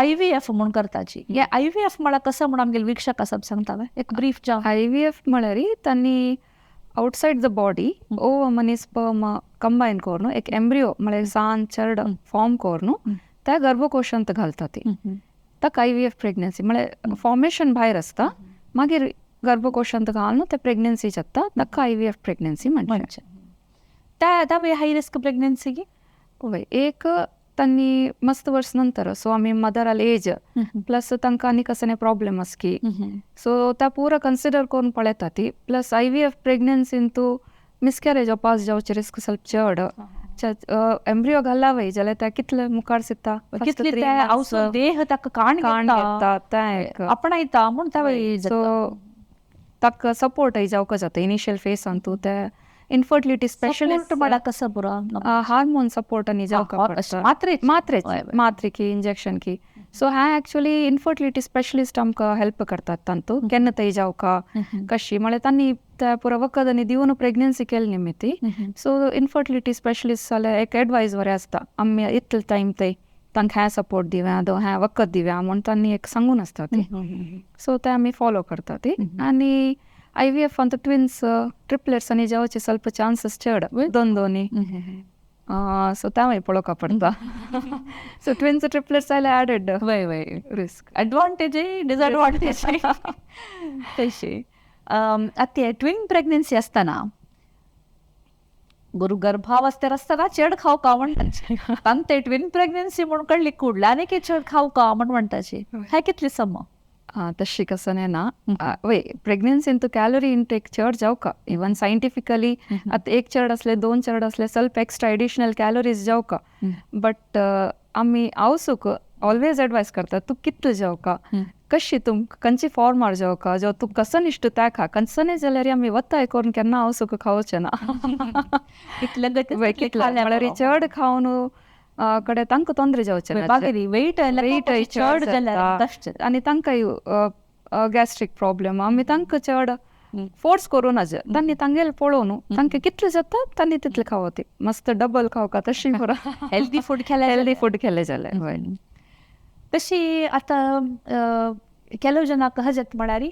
Speaker 1: IVF म्हूण करताची, हे IVF म्हळ्यार कसो म्हूण आमगेले वीक्षक आसा सांगता एक ब्रीफ जावन.
Speaker 2: IVF म्हळ्यार तांणी आउटसायड the body ovum आनी स्पर्म कंबायन करून एक एम्ब्रियो म्हळ्यार सान चेड फॉर्म करून त्या गर्भकोशांत घालता ती, ताका IVF pregnancy म्हळ्यार फॉर्मेशन भायर आसता, मागीर गर्भकोशांत घालून ते प्रेग्नन्सी जाता, ताका IVF pregnancy म्हणचे.
Speaker 1: त्या हाय रिस्क प्रेग्नन्सी की
Speaker 2: वय एक तांणी मस्त वर्स नंतर, सो आमी मदराल एज प्लस तांकां आनी कसले प्रॉब्लेम आसकी, सो त्या पुरा कन्सिडर करून पळयता ती. प्लस IVF प्रेग्नन्सीन तूं मिसकॅरेज पास जावचे रिस्क ಸ್ವಲ್ಪ चड, एम्ब्रियो घाला वय जाल्यार त्या कितले मुखार सिता
Speaker 1: कितले देह ताका काण
Speaker 2: घेता तें
Speaker 1: आपणायता म्हूण त्या,
Speaker 2: सो ताका सपोर्टय जावंक जाता इनिशियल फेसान तूं. ते इन्फर्टिलिटी स्पेशलिस्ट
Speaker 1: म्हळ्यार कसो पुरो
Speaker 2: हार्मोन सपोर्ट आनी जावंक पडटा,
Speaker 1: मात्रे
Speaker 2: मात्रे मात्रे की इंजेक्शन की. सो हें एक्चुअली इन्फर्टिलिटी स्पेशलिस्ट आमकां हेल्प करतात तांतू, केन्ना थंय जावका कशी म्हळ्यार तांणी त्या पुरो वखद आनी दिवन प्रेग्नन्सी केली निमित्ती. सो इन्फर्टिलिटी स्पेशलिस्ट जाल्यार एक एडवायज बरें आसता, आमी इतले टायम थंय तांकां हें सपोर्ट दिवया, दो हें वखद दिवया म्हूण तांणी एक सांगून आसता ती, सो ते आमी फॉलो करता ती. आनी IVF अंत ट्विन्स ट्रिपलेट्स आनी जावचे ಸ್ವಲ್ಪ चान्सेस चड, दोन दोनी, सो तें पळोवपा पडटा. सो ट्विन्स ट्रिपलेट्स आयल्यार एडेड
Speaker 1: वय वय
Speaker 2: रिस्क,
Speaker 1: एडवांटेजय डिसएडवांटेज तशी. आतां ट्विन प्रेग्नन्सी आसतना गुरु गर्भावस्थेर आसतना चेड खावका म्हणटाचे, तांचे ट्विन प्रेग्नन्सी म्हूण कळ्ळी कुडल्या आनी चेड खावका म्हूण म्हणटाची, हें कितलें सम?
Speaker 2: तशी कसं ना, वय प्रेग्नन्सीन तूं कॅलरी इंटेक चड जावका, इवन सायंटिफिकली आतां एक चेड आसले दोन चेड आसले ಸ್ವಲ್ಪ एक्स्ट्रा एडिशनल कॅलरीज जावका, बट आमी आवसूक ऑलवेज एडवायज करता तूं कितले जावका, कशी तूं खंयची फॉर्मार जावका, जो तूं कसन इश्ट त्या खा, कन्सनय जाल्यार आमी वताय करून केन्ना आवसूक खावचें ना, म्हळ्यार चड खावन कडे तांकां तोंदरे जावचें ना,
Speaker 1: वेट
Speaker 2: चड जाल्यार आनी तांकांय गॅस्ट्रीक प्रॉब्लेम, आमी तांकां चड फोर्स करूं नाजे, तांणी तांगेले पळोवन तांकां कितले जाता तांणी तितले खावती, मस्त डबल खावका तशी
Speaker 1: हेल्दी फूड खेले,
Speaker 2: हेल्दी फूड केले जाल्यार.
Speaker 1: तशी आतां ಕೆಲವು ಜನ हजत म्हळ्यार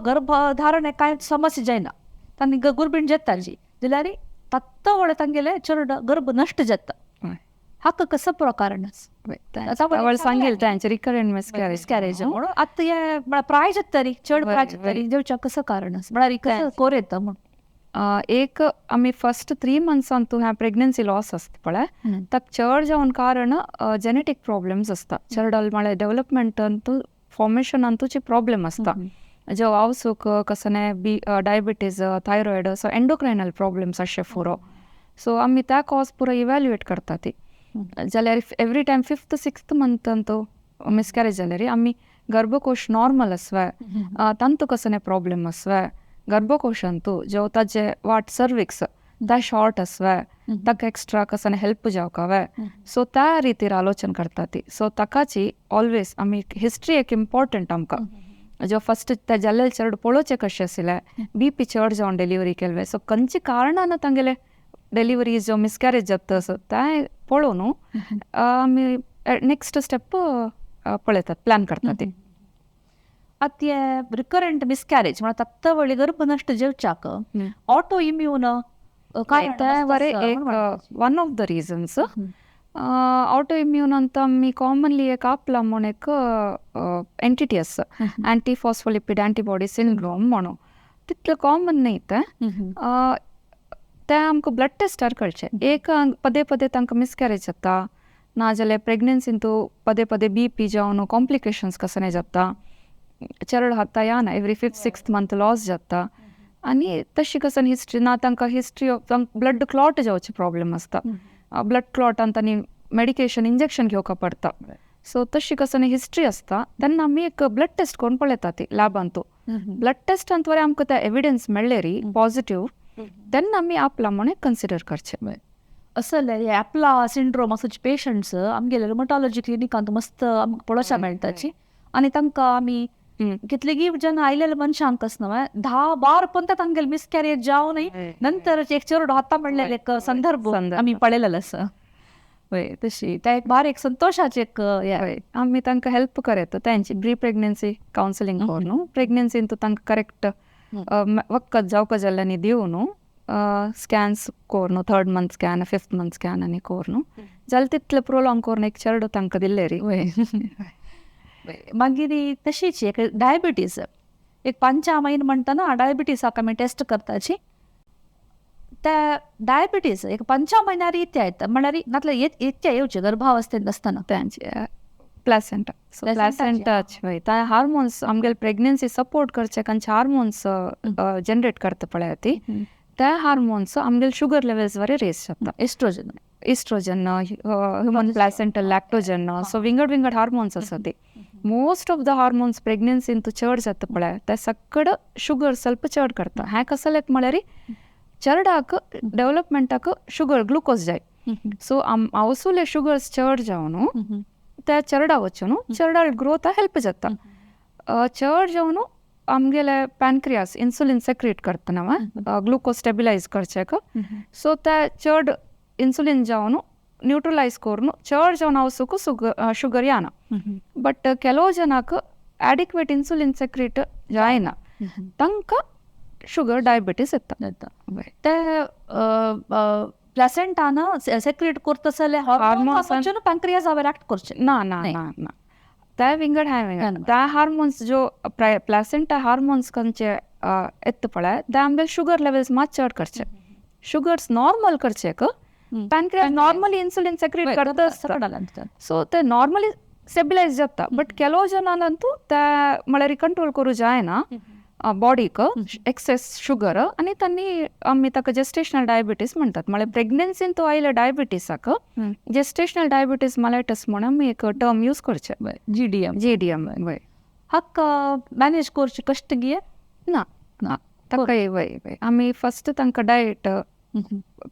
Speaker 1: गर्भधारण कांय समस्या जायना, तांणी गुरबीण जाताची जाल्यार तत्त तांगेले चेड गर्भ नश्ट जाता, हाका कसो प्रकार
Speaker 2: सांगेल तांचे रिकरंट
Speaker 1: मिसकॅरेज म्हणून आतां हे म्हळ्यार प्राय जाता तरी चड प्राय जाता तरी जेवच्या कसो कारण म्हळ्यार कसो कोर येता म्हूण.
Speaker 2: एक आमी फर्स्ट 3 मंथ्सान तूं ह्या प्रेग्नन्सी लॉस आसता पळय, ताका चड जावन कारण जेनेटीक प्रॉब्लेम्स आसता, चेडवाल म्हळ्यार डेवलपमेंटांतू फॉर्मेशनान तुजी प्रॉब्लेम आसता, जो आवसूक कसने बी डायबिटीज थायरॉयड सो एंडोक्रायनल प्रॉब्लेम्स आसचे फुरो, सो आमी त्या कॉज पुरो इव्हॅल्युएट करता ती. जाल्यार every time 5th 6th मंथांतू miscarriage जाल्यार आमी गर्भकोश नॉर्मल आसवे, तांतू कसने प्रॉब्लेम आसवे, गर्भकोशांतू जो ताजे वाट सर्विक्स ता शॉर्ट आसवे, ताका एक्स्ट्रा कसने हेल्प जावकावे, सो त्या रितीर आलोचन करता ती. सो ताकाची ऑलवेज आमी हिस्ट्री एक इम्पॉर्टंट आमकां, जो फर्स्ट त्या जाल्ले चेड पळोवचें कशें आशिल्लें, बीपी चड जावन डिलिव्हरी केल्ले, सो खंयच्या कारणान तांगेले डिलिव्हरी जो मिसकॅरेज जाता सो तें पळोवन आमी नेक्स्ट स्टेप पळयतात, प्लॅन करतात ती.
Speaker 1: आतां रिकरंट मिसकॅरेज म्हळ्यार तत्तवळी गर्भ नश्ट जेवच्याक ऑटो इम्यून
Speaker 2: बरें एक one of the reasons. Auto immune ಅಂತ आमी कॉमनली एक आपला म्हूण एक एंटिटी आसा, एंटी फॉस्फोलिपीड एंटीबॉडी सिंड्रोम म्हणून, तितलें कॉमन न्हय तें, तें आमकां ब्लड टेस्टार कळचें. एक पदे पदे तांकां मिसकॅरेज जाता, नाजाल्यार प्रेग्नन्सीन तूं पदे पदे बीपी जावन कॉम्प्लिकेशन्स कसने जाता, चेड हाता या ना every 5th 6th month loss जाता, आनी तशी कसन हिस्ट्री ना, तांकां हिस्ट्री ऑफ ब्लड क्लॉट जावचे प्रॉब्लेम आसता, ब्लड क्लॉटान तांणी मेडिकेशन इंजेक्शन घेवका पडटा, सो तशी कसली हिस्ट्री आसता तेन्ना आमी एक ब्लड टेस्ट करून पळयता ती लॅबांतू. ब्लड टेस्टांत वरी आमकां ते एविडन्स मेळ्ळेरी पॉझिटिव्ह तेन्ना आमी आपला म्हणून कन्सिडर करचें.
Speaker 1: असले हे ॲपला सिंड्रोम असचे पेशंट्स आमगेले रुमटॉलॉजी क्लिनिकांत मस्त आमकां पळोवच्या मेळटाची आनी तांकां आमी कितलेगी जन आयलेले मनशांक न्हय 10-12 पर्यंत तांगेले मिसकॅरेज जावनय नंतर एक चेडो हाता म्हणलेले एक संदर्भ आमी पळयलेलो आसा. वय तशी त्या एक बारीक संतोशाचे एक
Speaker 2: आमी तांकां हेल्प करता तेंची प्री प्रेग्नन्सी कावन्सिलींग करून प्रेग्नन्सीन तांकां करेक्ट वखद जावका जाल्ल्यानी दिवन स्कॅन्स करून 3rd month scan 5th month scan आनी करून जाल्यार तितले प्रोलॉंग करून एक चेडो तांकां दिल्ले री.
Speaker 1: मागीर तशीच एक डायबिटीज एक 5 म्हयने म्हणटना डायबिटीसाक आमी टेस्ट करताची. त्या डायबिटीज एक 5 म्हयन्यार इत्या येता म्हणल्यार नातल्यार येत्या येवचे गर्भावस्थेंत आसतना
Speaker 2: तेंचे प्लासेंटा. सो प्लासेंटाचे वय त्या हार्मोन्स आमगेले प्रेग्नन्सी सपोर्ट करचे खंयचे हार्मोन्स जनरेट करता पळय ती त्या हार्मोन्स आमगेले शुगर लेवल्स वरी रेस जाता.
Speaker 1: Oestrogen
Speaker 2: oestrogen human placental lactogen so विंगड विंगड हार्मोन्स आसा ती. मोस्ट ऑफ the hormones प्रेग्नन्सीन तूं चड जाता पळय ते सकड शुगर ಸ್ವಲ್ಪ चड करता. हें कसलें म्हळ्यार चेरडाक डेवलपमेंटाक शुगर ग्लुकोज जाय. सो आवसुले शुगर्स चड जावन त्या चेरडा वचून चेरडा ग्रोथ हेल्प जाता. चड जावन आमगेले पॅनक्रियास इन्सुलीन सेक्रेट करता न्हय ग्लुकोज स्टेबिलायज करचेक. सो त्या चड इन्सुलीन जावन न्यूट्रलायज करून चड जावन आवसूक शुगर येना. बट ಕೆಲವು ಜನಕ್ಕೆ ಆಡಿಕ್ವೇಟ್ इन्सुलीन सेक्रेट जायना तांकां शुगर डायबिटीस येता.
Speaker 1: ते प्लासेंटान सेक्रेट करता जाल्यार हार्मोन्स पॅनक्रियासावर ऍक्ट करचे
Speaker 2: ना ना ना ना ते विंगड हांवें विंगड त्या हार्मोन्स जो प्लासेंटा हार्मोन्स खंयचे येता पळय ते आमगेले शुगर लेवल्स मात चड करचे. शुगर्स नॉर्मल करचे पॅनक्रियास नॉर्मली इन्सुलीन सेक्रेट करता सो ते नॉर्मली स्टेबिलायज जाता. बट ಕೆಲವು जनांतू ते म्हळ्यार कंट्रोल करूं जायना बॉडीक एक्सेस शुगर आनी तांणी आमी ताका जेस्टेशनल डायबिटीस म्हणटात. म्हळ्यार प्रेग्नन्सीन तो आयले डायबिटीसाक जेस्टेशनल डायबिटीस मलायटस म्हणून आमी एक टर्म यूज करचे.
Speaker 1: GDM
Speaker 2: GDM वय.
Speaker 1: हाका मॅनेज करचे कश्ट गे
Speaker 2: ना ना ताका वय वय आमी फस्ट तांकां डायट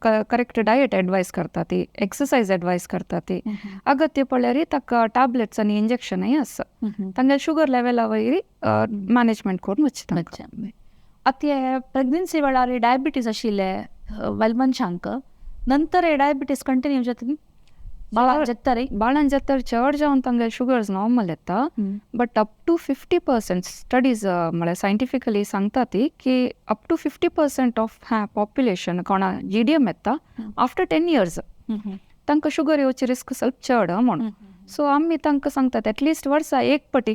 Speaker 2: करेक्ट डायट एडवायस करता ती एक्सरसाइज एडवायस करता ती अगत्य पळ्यार ताका टॅबलेट्स आनी इंजेक्शनय आसा. तांगेले शुगर लेवला वयर मॅनेजमेंट करून वचता.
Speaker 1: आतां प्रेग्नन्सी वेळार डायबिटीस आशिल्ले बायल मनशांक नंतर डायबिटीस कंटिन्यू जाता बाळान जाता रे
Speaker 2: बाळान जाता चड जावन तांगेले शुगर्स नॉर्मल येता. बट अप टू 50% स्टडीज म्हळ्यार सायंटिफिकली सांगता ती की अप टू 50% ऑफ ह्या पॉप्युलेशन कोणा GDM येता आफ्टर 10 years तांकां शुगर येवची रिस्क ಸ್ವಲ್ಪ चड म्हणून. सो आमी तांकां सांगतात एटलिस्ट वर्सा एक पटी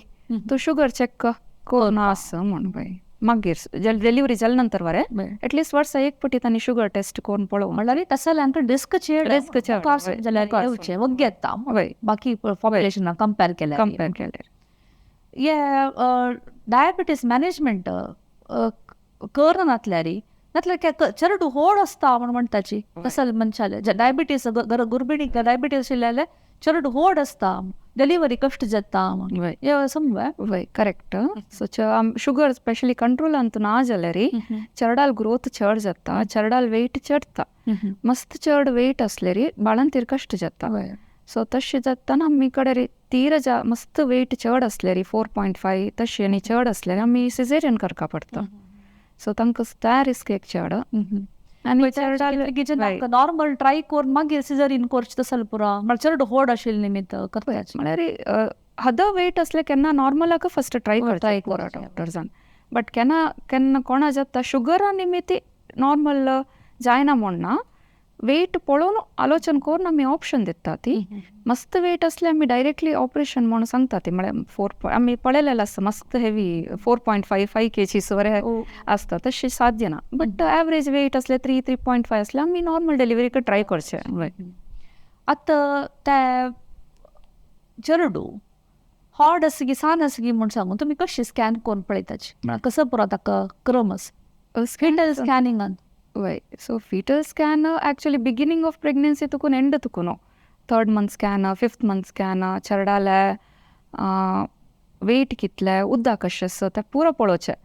Speaker 2: तूं शुगर चॅक करून आस म्हूण बाय मागीर डिलिव्हरी जाले नंतर बरें एटलिस्ट वर्सा एक पटी तांणी शुगर टेस्ट करून पळोवंक.
Speaker 1: म्हणल्यार तशें जाल्यार आमकां रिस्क चड
Speaker 2: रिस्क चड
Speaker 1: जाल्यार येवचें वग्गी येता बाकी पॉप्युलेशनाक कंपेर केल्यार
Speaker 2: कंपेर केल्यार.
Speaker 1: हे डायबिटीस मॅनेजमेंट करनातल्यार नातल्यार चेडूं होड आसता म्हूण म्हणटाची कसल मनशाले डायबिटीस गुर्बिणीक डायबिटीस आशिल्ले जाल्यार चेडूं होड आसता डिलिव्हरी कश्ट जाता समज
Speaker 2: वय करेक्ट. सो शुगर स्पेशली कंट्रोलांत ना जाल्यार चेरडाल ग्रोथ चड जाता चेरडाल वेट चडता मस्त चड वेट आसल्यार बाळंतीर कश्ट जाता. सो तशें जातना आमी कडेन तीर मस्त वेट चड आसल्यार 4.5 तशें आनी चड आसल्यार आमी सिजेरियन करपा पडटा. सो तांकां त्या रिस्क एक चड
Speaker 1: आनी नॉर्मल ट्राय करून मागीर सिजरीन करचें तसो पुरो म्हळ्यार चड होड आशिल्ले निमित्त करता.
Speaker 2: म्हळ्यार हद वेट असले केन्ना नॉर्मलाक फस्ट ट्राय करता डॉक्टर्सान बट केन्ना केन्ना कोणा जाता शुगरा निमित्त नॉर्मल जायना म्हण ना वेट पळोवन आलोचन करून आमी ऑप्शन दिता ती. मस्त वेट असले आमी डायरेक्टली ऑपरेशन म्हणून सांगता ती म्हळ्यार 4 आमी पळयलेलें आसता मस्त हेवी 4.55 kgs वरे आसता तशें साध्य ना. बट एवरेज वेट असले 3-3.5 असले आमी नॉर्मल डिलिव्हरीक ट्राय करचे.
Speaker 1: आतां ते चेडूं हॉड आसा की सान आसा की म्हूण सांगून तुमी कशी स्कॅन करून पळयताची म्हळ्यार कसो पुरो ताका क्रम आसा फिटल स्कॅनिंगान?
Speaker 2: वय so fetal scan actually beginning of pregnancy तुकून एंड तुकून Third month scan, fifth month scan, चेरडाले weight कितले, उदक कशें आसा तें पुरो पळोवचें.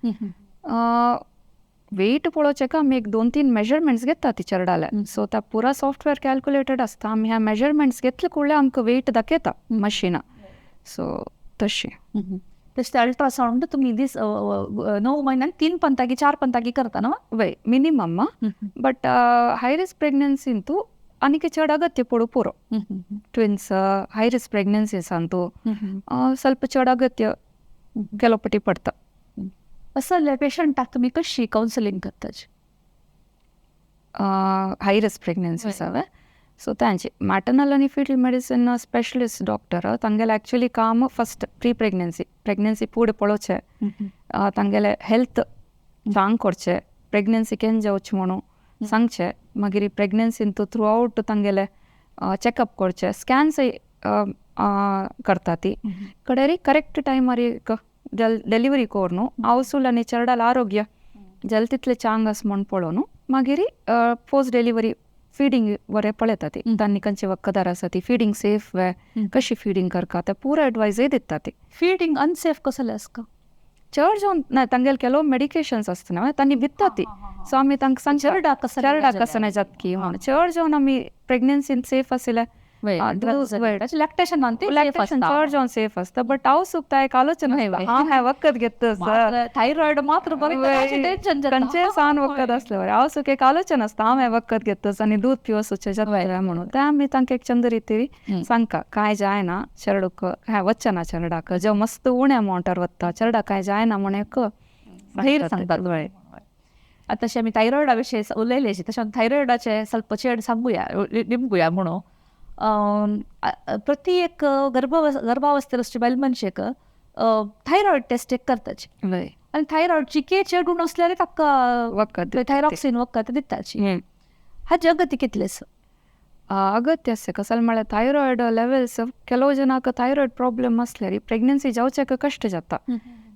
Speaker 2: वेट पळोवचें का आमी एक 2-3 मेजरमेंट्स घेता ती चेरडाले. सो त्या पुरा सॉफ्टवेअर कॅल्कुलेटेड आसता, आमी ह्या मेजरमेंट्स घेतले कुडले आमकां वेट दाखयता मशिना. सो तशी
Speaker 1: तशें ते अल्ट्रासावंड तुमी दीस 9 म्हयन्यान 3 पंतागी 4 पंतागी करता न्हू?
Speaker 2: वय मिनिमम, बट हाय रिस्क प्रेग्नन्सीन तूं आनीक चड अगत्य पडू पुरो. ट्विन्स हाय रिस्क प्रेग्नन्सीसान तूं ಸ್ವಲ್ಪ चड अगत्य केलो पटी पडटा.
Speaker 1: असल्या पेशंटाक तुमी कशी कावन्सिलींग करताची?
Speaker 2: हाय रिस्क प्रेग्नन्सीस हांवें सो तांची मॅटर्नल आनी फिटल मेडिसीन स्पेशलिस्ट डॉक्टर तांगेलें एक्चुअली काम फस्ट प्री प्रेग्नन्सी, प्रेग्नन्सी फुडें पळोवचें, तांगेलें हेल्थ चांग करचें, प्रेग्नन्सी केन्ना जावची म्हणून सांगचें, मागीर प्रेग्नन्सीन तूं थ्रू आवट तांगेलें चॅकअप करचें, स्कॅन्सय करता ती कडेरी करेक्ट टायमार एक डेलिवरी करून आवसूल आनी चेरडाल आरोग्य जल तितलें चांग आसा म्हूण पळोवन मागीर पोस्ट डिलिवरी फिडिंग बरें पळयता ती, तांणी खंयचे वखदार आसा ती फिडिंग सेफ वे कशी फिडिंग करता ते पुरो एडवायजय दिता ती.
Speaker 1: फिडिंग अनसेफ कसलें आसता?
Speaker 2: चड जावन ना तांगेले ಕೆಲವು मेडिकेशन्स आसता न्हू तांणी दिता ती. सो आमी तांकां सांगता
Speaker 1: चेरडाक कसलें
Speaker 2: चेरडाक कसलें जातकी म्हणून चड जावन आमी प्रेग्नन्सीन सेफ आशिल्लें
Speaker 1: लॅक्टेशन
Speaker 2: लॅक्टेशन चड जावन सेफ आसता, बट हांव सुद्दां एक आलोचना हांव हें वखद घेता
Speaker 1: थायरॉयड मात्र
Speaker 2: खंयचेय सान वखद आसलें बरें हांव सुद्दां एक आलोचना आसता हांव हें वखद घेता आनी दूद पिवप जातलें म्हणून तें आमी तांकां एक चंद रिती सांगता कांय जायना चेरडूक हें वचना चेरडाक जेव मस्त उणे अमावंटार वता चेरडाक कांय जायना म्हूण एक
Speaker 1: धैर्य सांगतात. आतां तशें आमी थायरॉयडा विशीं उलयले तशें थायरॉयडाचें ಸ್ವಲ್ಪ चड सांगुया निमगुया म्हणून प्रति एक गर्भावस्थेर आसची बायल मनशेक थायरॉयड टेस्ट एक करताची आनी थायरॉयडची के चड उणो आसल्यार ताका
Speaker 2: वखद
Speaker 1: थायरॉक्सिन वखद दिताची. हाची अगत्य कितलें आसा?
Speaker 2: अगत्य आसा कसलें म्हळ्यार थायरॉयड लेवल्स ಕೆಲವು ಜನಕ್ಕೆ थायरॉयड प्रॉब्लम आसल्यार प्रेग्नन्सी जावच्याक कश्ट जाता.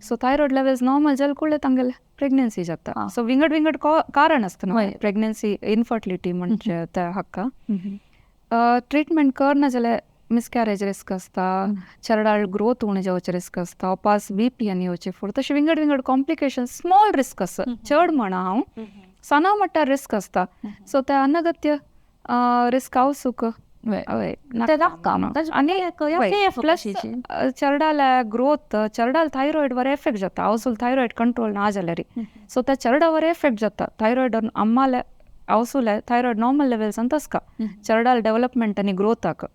Speaker 2: सो थायरॉयड लेवल्स नॉर्मल जाले कुडले तांगेले प्रेग्नन्सी जाता. सो विंगड विंगड कारण आसता न्हू प्रेग्नन्सी इनफर्टिलिटी म्हणजे त्या हाका ट्रिटमेंट करना जाल्यार मिसकॅरेज रिस्क आसता, चेरडाळ ग्रोथ उणें जावचें रिस्क आसता, ओपास बी पी आनी येवचें फुडें तशें विंगड विंगड कॉम्प्लिकेशन स्मॉल रिस्क आसा चड म्हणा हांव सना म्हटल्यार रिस्क आसता. सो ते अनगत्य रिस्क आवसूक आनी प्लस चेरडाले ग्रोथ चेरडाल थायरॉयड वर एफेक्ट जाता आवसूल थायरॉयड कंट्रोल ना जाल्यार. सो त्या चेरडा वर एफेक्ट जाता थायरॉयड अम्माले आवसूले थायरॉयड नॉर्मल लेवल्सान तसका चेरडाल डेव्हलपमेंट आनी ग्रोथाक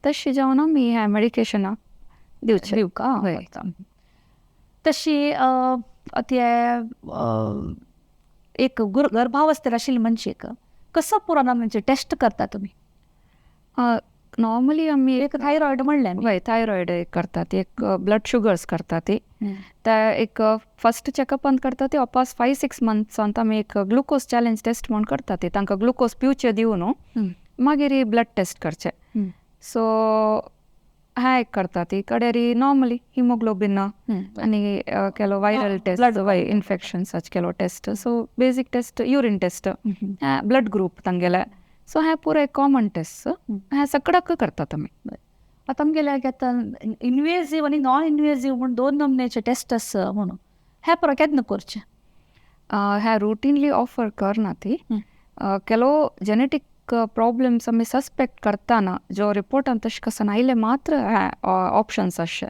Speaker 2: तशी जावन आमी हें मेडिकेशनां दिवचें
Speaker 1: दिवका. तशी ते एक गर्भावस्थेर आशिल्ली मनशेक कसो पुराय म्हणजे टेस्ट करता तुमी?
Speaker 2: नॉर्मली आमी
Speaker 1: एक थायरॉयड म्हणलें
Speaker 2: वय थायरॉयड एक करतात, एक ब्लड शुगर्स करतात ती, ते एक फस्ट चॅकअपान करता ती ओपास 5-6 मंथ्सांत आमी एक ग्लुकोज चॅलेंज टेस्ट म्हूण करता ती, तांकां ग्लुकोज पिवचे दिवन मागीर ब्लड टेस्ट करचे. सो हें एक करता ती कडेरी नॉर्मली हिमोग्लोबीन आनी ಕೆಲವು ವೈरल टेस्ट वय इन्फेक्शन्साचे ಕೆಲವು test, so basic test urine test blood group तांगेले. सो हें पुराय कॉमन टेस्ट हें सगळ्याक करतात आमी.
Speaker 1: आतां आमगेले आतां इनवेजीव आनी नॉन इनवेजीव म्हूण 2 नमून्याचे टेस्ट आसा म्हणून हें पुरो केन्ना करचें?
Speaker 2: हें रुटीनली ऑफर करना ती. ಕೆಲವು जेनेटीक प्रॉब्लम्स आमी सस्पेक्ट करतना जो रिपोर्टान तशें कसन आयले मात्र ऑप्शन्स आसचे.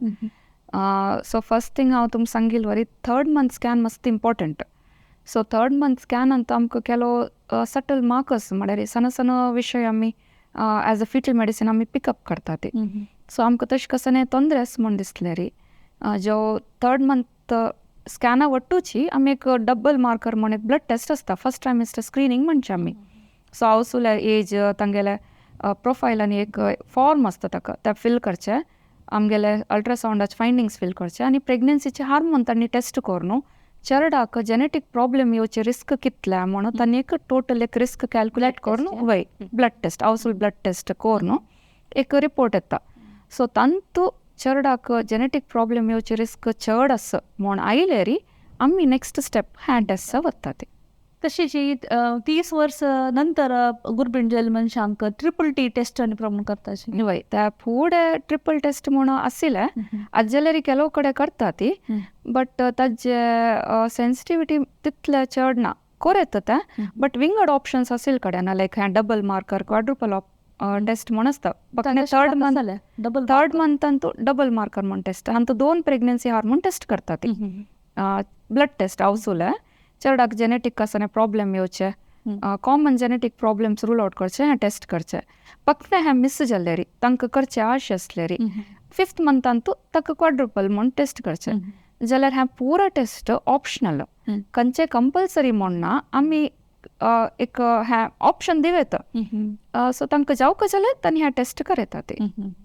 Speaker 2: सो फस्ट थिंग हांव तुमकां सांगील वरी थर्ड मंथ स्कॅन मस्त इम्पॉर्टंट. सो थर्ड मंथ स्कॅनान आमकां ಕೆಲವು सटल मार्कर्स म्हळ्यार सण सण विशय आमी एज अ फिटल मेडिसीन आमी पिकअप करता ती. सो आमकां तशें कसलें तोंदरे आसा म्हूण दिसलें री जो थर्ड मंथ स्कॅना वट्टूची आमी एक डबल मार्कर म्हूण एक ब्लड टेस्ट आसता फस्ट ट्रायमिस्टर स्क्रिनींग म्हणचें आमी. सो आवसूले एज तांगेले प्रोफायल आनी एक फॉर्म आसता ताका ते फिल करचें, आमगेले अल्ट्रासावंडाचे फायंडींग्स फिल करचे आनी प्रेग्नन्सीचे हार्मोन तांणी टेस्ट करून चेरडाक जेनेटीक प्रॉब्लम येवचे रिस्क कितले म्हणून तांणी एक टोटल एक रिस्क कॅल्कुलेट करून वय ब्लड टेस्ट आवसूल ब्लड टेस्ट करून एक रिपोर्ट येता. सो तांतू चेरडाक जेनेटीक प्रॉब्लम येवचे रिस्क चड आसा म्हूण आयले री आमी नेक्स्ट स्टेप ह्या टेस्टा वता ती.
Speaker 1: तशीच 30 वर्स नंतर गुरबीण जाल्ले मनशांक ट्रिपल टी टेस्ट आनी प्रमाण करताची.
Speaker 2: वय, त्या फुडें ट्रिपल टेस्ट म्हणून आशिल्लें आज जाल्यार ಕೆಲವು कडेन करता ती, बट ताजे सेन्सिटिविटी तितले चड ना कोर येता तें, बट विंगड ऑप्शन्स आशिल्ले कडेन ना, लायक हें डबल मार्कर क्वाड्रुपल टेस्ट म्हूण आसता. थर्ड मंथ,
Speaker 1: डबल
Speaker 2: थर्ड मंथांतू डबल मार्कर म्हूण टेस्ट, हांतू दोन प्रेग्नन्सी हार्मोन टेस्ट करता ती, ब्लड टेस्ट आवसुले चेरडाक जेनेटीक आसतना प्रॉब्लेम येवचे, common genetic problems rule out करचे हें टेस्ट करचे. फक्त हें मिस जाल्लेरी तांकां करचे आश आसलेरी फिफ्थ मंथांतू ताका क्वाड्रुपल म्हूण टेस्ट करचे जाल्यार हें पुरा टेस्ट ऑप्शनल, खंयचे कंपल्सरी म्हूण ना, आमी एक हें ऑप्शन दिव येता. सो तांकां जावका जाल्यार तांणी हें टेस्ट करयता ती.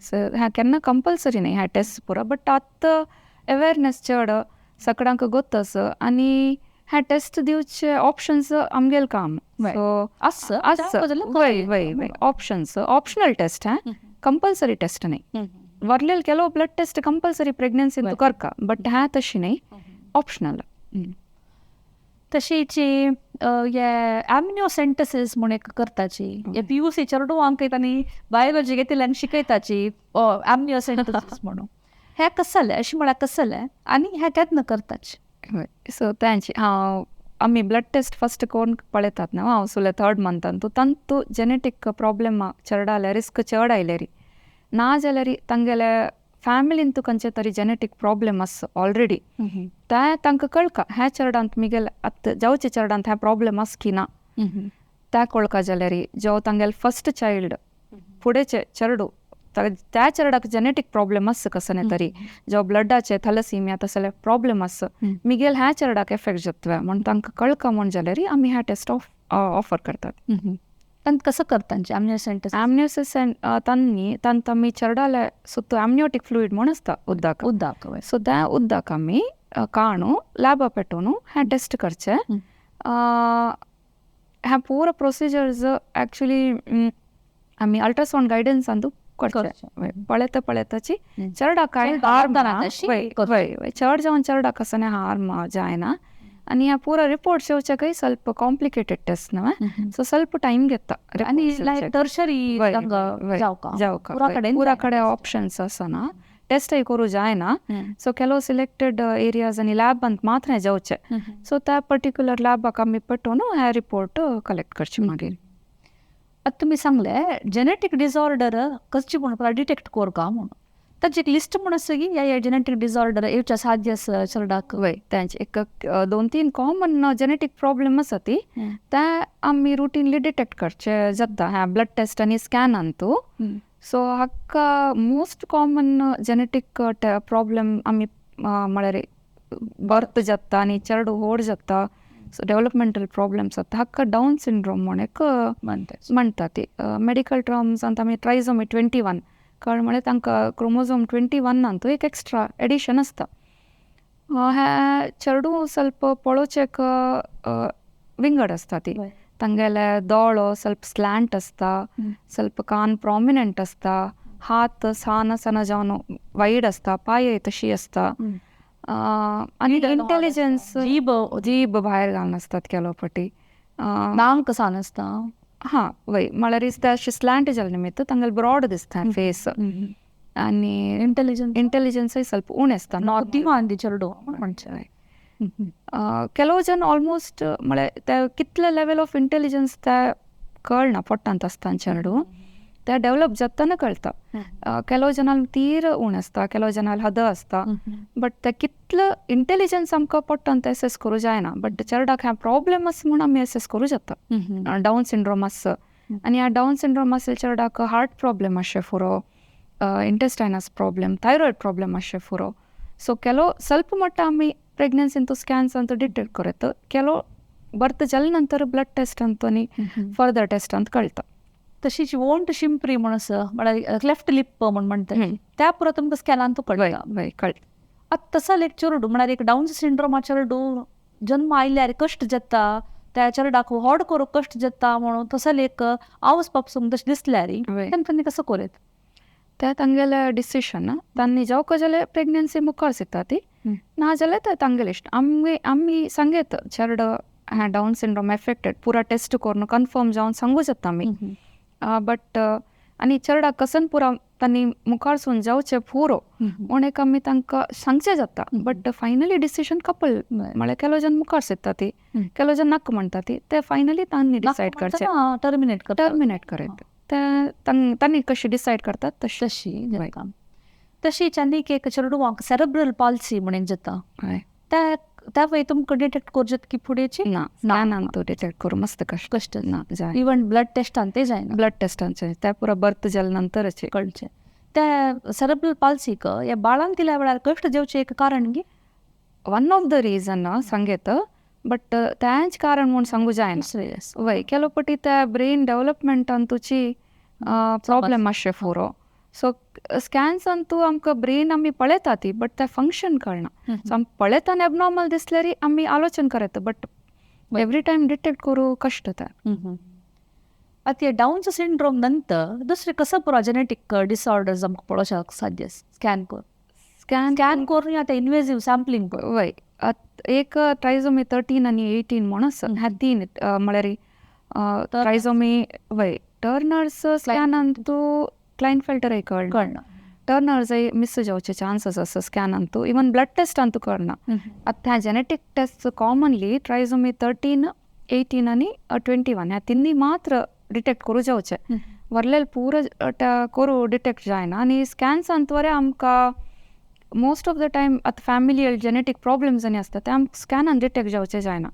Speaker 2: सो हें केन्ना कंपल्सरी न्ही हें टेस्ट पुरो, बट आतां अवेरनेस चड सगळ्यांक गोत्त आसा आनी हें टेस्ट दिवचे ऑप्शन्स आमगेलें काम. सो
Speaker 1: आसा
Speaker 2: आसा, वय वय वय, ऑप्शन्स ऑप्शनल टेस्ट हें, कंपल्सरी टेस्ट न्ही. वरलेले ಕೆಲವು ब्लड टेस्ट कंपल्सरी प्रेग्नन्सी करका, बट हें तशी न्ही, ऑप्शनल.
Speaker 1: तशीच हे एमनिओसेंटेसिस म्हूण एक करताची, हे पीयूसी चेडवांक तांणी बायोलॉजी घेतिल्ल्यान शिकयताची एमनिओसेंटेसिस म्हणून, हें कसलें जालें अशें म्हळ्यार कसलें जालें आनी हें केन्ना करताची?
Speaker 2: सो तेंच हांव आमी ब्लड टेस्ट फस्ट कोण पळयतात न्हू हांव सुले थर्ड मंथान तांतू जेनेटीक प्रॉब्लेम चेरडाले रिस्क चड आयलेरी ना जाल्यार तांगेले फॅमिलीन तूं खंयचे तरी जेनेटीक प्रॉब्लेम आसा ऑलरेडी, ते तांकां कळका ह्या चेरडांत मिगेले आतां जावचे चेरडांत हें प्रॉब्लेम आसा की ना त्या कळका जाल्यार जो तांगेले फस्ट चायल्ड फुडें चेरडू त्या चेरडाक जेनेटीक प्रॉब्लेम आसा कसने तरी, जो ब्लडाचे थॅलसिमिया तसले प्रॉब्लेम आसा मिगेल ह्या चेरडाक एफेक्ट जातले म्हूण तांकां कळका म्हूण जाल्यार आमी ह्या टेस्ट ऑफर करतात.
Speaker 1: तांकां कसो करता एमनिओसेंटेसिस?
Speaker 2: एमनिओसिस तांणी तांकां आमी चेरडाले सुत्तू एमनियोटीक फ्लुइड म्हूण आसता उदक,
Speaker 1: उदक,
Speaker 2: सो त्या उदक आमी काणू लॅबा पेटोवन हें टेस्ट करचें. हें पुरो प्रोसिजर्स एक्चुली आमी अल्ट्रासावंड गायडन्सांतू करचें, पळयता पळयताची चेरडाक कांय हार्म ना, वय चड जावन चेरडाक आसतना हार्म जायना. आनी ह्या पुरो रिपोर्ट्स येवचे काही ಸ್ವಲ್ಪ कॉम्प्लिकेटेड टेस्ट न्हय, सो ಸ್ವಲ್ಪ टायम घेता.
Speaker 1: आनी लायक टर्शरी
Speaker 2: जावका पुरा कडेन ऑप्शन्स आसना, टेस्टय करूं जायना. सो ಕೆಲವು सिलेक्टेड एरियाज आनी लॅबांत मात्र जावचे, सो त्या पर्टिक्युलर लॅबाक आमी पेटोवन हे रिपोर्ट कलेक्ट करचे मागीर.
Speaker 1: आतां तुमी सांगलें जेनेटीक डिसऑर्डर कसची म्हूण डिटेक्ट करका म्हूण, ताची एक लिस्ट म्हूण आसा की ह्या जेनेटीक डिसऑर्डर येवच्या साध्य आसा चेरडाक?
Speaker 2: वय, तेंच एक 2-3 कॉमन जेनेटीक प्रॉब्लेम आसा ती ते आमी रुटीनली डिटेक्ट करचे जाता ह्या ब्लड टेस्ट आनी स्कॅनांतू. सो हाका मोस्ट कॉमन जेनेटीक प्रॉब्लेम आमी म्हळ्यार बर्थ जाता आनी चेरडू व्हड जाता, सो डेवलपमेंटल प्रॉब्लेम्स जाता, हाका डावन सिंड्रोम म्हूण एक म्हणटा ती. मेडिकल टर्म्सांत आमी ट्रायझोमी 21 कळ म्हळ्यार तांकां क्रोमोझोम 21 एक एक्स्ट्रा एडिशन आसता. हें चेरडूं ಸ್ವಲ್ಪ पळोवचेक विंगड आसता ती, तांगेले दोळो ಸ್ವಲ್ಪ स्लॅंट आसता, ಸ್ವಲ್ಪ कान प्रॉमिनंट आसता, हात सान सान जावन वायड आसता, पांय तशी आसता, आनी इंटेलिजन्स जीब भायर घालून आसतात ಕೆಲವು पटी,
Speaker 1: नाक सान आसता.
Speaker 2: हां वय, म्हळ्यार ते अशें स्लॅंट जाले निमित्त तांगेले ब्रॉड दिसता फेस आनी इंटेलिजन्सय ಸ್ವಲ್ಪ उणें आसता.
Speaker 1: बुद्धिमान चेरडू म्हणचे
Speaker 2: ಕೆಲವು जन ऑलमोस्ट म्हळ्यार ते कितले लेवल ऑफ इंटेलिजन्स ते कळना पोटांत आसता चेरडू, ते डेवलप जातना कळटा. ಕೆಲವು जनाल तीर उणें आसता, ಕೆಲವು जनाल हद आसता, बट ते कितलो इंटेलिजन्स आमकां पोटांत एसेस करूं जायना, बट चेरडाक हें प्रॉब्लेम आसा म्हूण आमी एसेस करूं जाता. डावन सिंड्रोम आसा आनी ह्या डावन सिंड्रोम आसलेल्या चेरडाक हार्ट प्रॉब्लेम आसचें फुरो, इंटेस्टायनास प्रॉब्लेम, थायरॉयड प्रॉब्लेम आसचें फुरो. सो ಕೆಲವು ಸ್ವಲ್ಪ ಮಟ್ಟ आमी प्रेग्नन्सींतू स्कॅन्स अंतू डिटेक्ट करता, ಕೆಲವು ಬರ್ತ್ जाले नंतर ब्लड टेस्ट अंतू आनी फर्दर टेस्ट अंत कळटा.
Speaker 1: तशीच वोंट शिंपरी म्हूण आसा, म्हळ्यार क्लेफ्ट लिप म्हूण म्हणटा त्या पुरो तुमकां स्कॅनांतू कळटा.
Speaker 2: वय कळटा.
Speaker 1: आतां तसो एक चेरडू म्हळ्यार एक डावन सिंड्रोमा चेरडू जन्म आयल्यार कश्ट जाता, त्या चेरडाक व्हड करूंक कश्ट जाता म्हणून तसो एक आवस बापसूंक तशें दिसल्यार तेन्ना कसो करत?
Speaker 2: ते तांगेले डिसिशन, तांणी जावका जाल्यार प्रेग्नन्सी मुखार सरता ती, ना जाल्यार ते तांगेले इश्ट. आमी आमी सांगयत चेरडो ह्या डावन सिंड्रोम एफेक्टेड पुरा टेस्ट करून कन्फर्म जावन सांगू जाता आमी. बट आनी चेरडाक कसन पुरा तांणी मुखारसून जावचें पुरो म्हूण एक आमी तांकां सांगचें जाता. बट फायनली डिसिजन कपल म्हळ्यार केलो जन मुखार सरता ती, केलो जन नाका म्हणटा ती, ते फायनली तांणी डिसायड करचें,
Speaker 1: टर्मिनेट करता,
Speaker 2: टर्मिनेट करत ते तांणी कशी डिसायड करतात तशी
Speaker 1: तशी. तशीच आनीक एक चेडवांक सेरेब्रल पाल्सी म्हणून जाता, त्या वय तुमकां डिटेक्ट करूं की फुडेंची
Speaker 2: ना ना तो डिटेक्ट करूं मस्त कश्ट
Speaker 1: कश्ट
Speaker 2: ना जाय.
Speaker 1: इवन ब्लड टेस्टान ते जायना,
Speaker 2: ब्लड टेस्टांचे त्या पुरा बर्थ जाल्या नंतरच
Speaker 1: कळचें. त्या सेरेब्रल पाल्सीक ह्या बाळांक दिल्या वेळार कश्ट जेवचें एक कारण गी
Speaker 2: वन ऑफ the reason सांगेत, बट तेंच कारण म्हूण सांगू जायना. वय केलो पटी त्या ब्रेन डेवलपमेंटान तुची प्रॉब्लेम आसचें फुरो. सो स्कॅन्सान तूं आमकां ब्रेन आमी पळयता ती, बट ते फंक्शन कळना. सो आमी पळयता एबनॉर्मल दिसल्यार आमी आलोचन करता, बट एवरी टायम डिटेक्ट करूं कश्ट ते.
Speaker 1: आतां डाउन्स सिंड्रोम नंतर दुसरे कसो पुरो जेनेटीक डिसऑर्डर्स आमकां पळोवपाक साध्य स्कॅन करून
Speaker 2: स्कॅन
Speaker 1: स्कॅन करून आतां इन्वेजीव सॅम्पलिंग करून.
Speaker 2: वय एक ट्रायझोमी 13 आनी 18 म्हूण आसा, ह्या तीन म्हळ्यार ट्रायझोमी. वय टर्नर्स स्कॅनान तूं क्लायनफेल्टरय कळना, टर्नर्सय मिस जावचे चान्सीस आसा स्कॅनान तूं, इवन ब्लड टेस्टान तूं कळना. आतां ह्या जेनेटीक टेस्ट कॉमनली ट्रायझोमी 13, 18 आनी 21 ह्या तिन्ही मात्र डिटेक्ट करूं जावचे, वरलेले पुरो करूं डिटेक्ट जायना. आनी स्कॅन्सान त्वरे आमकां मोस्ट ऑफ the time आतां फॅमिलियल जेनेटीक प्रॉब्लम्स आनी आसता ते आमकां स्कॅनान डिटेक्ट जावचे जायना.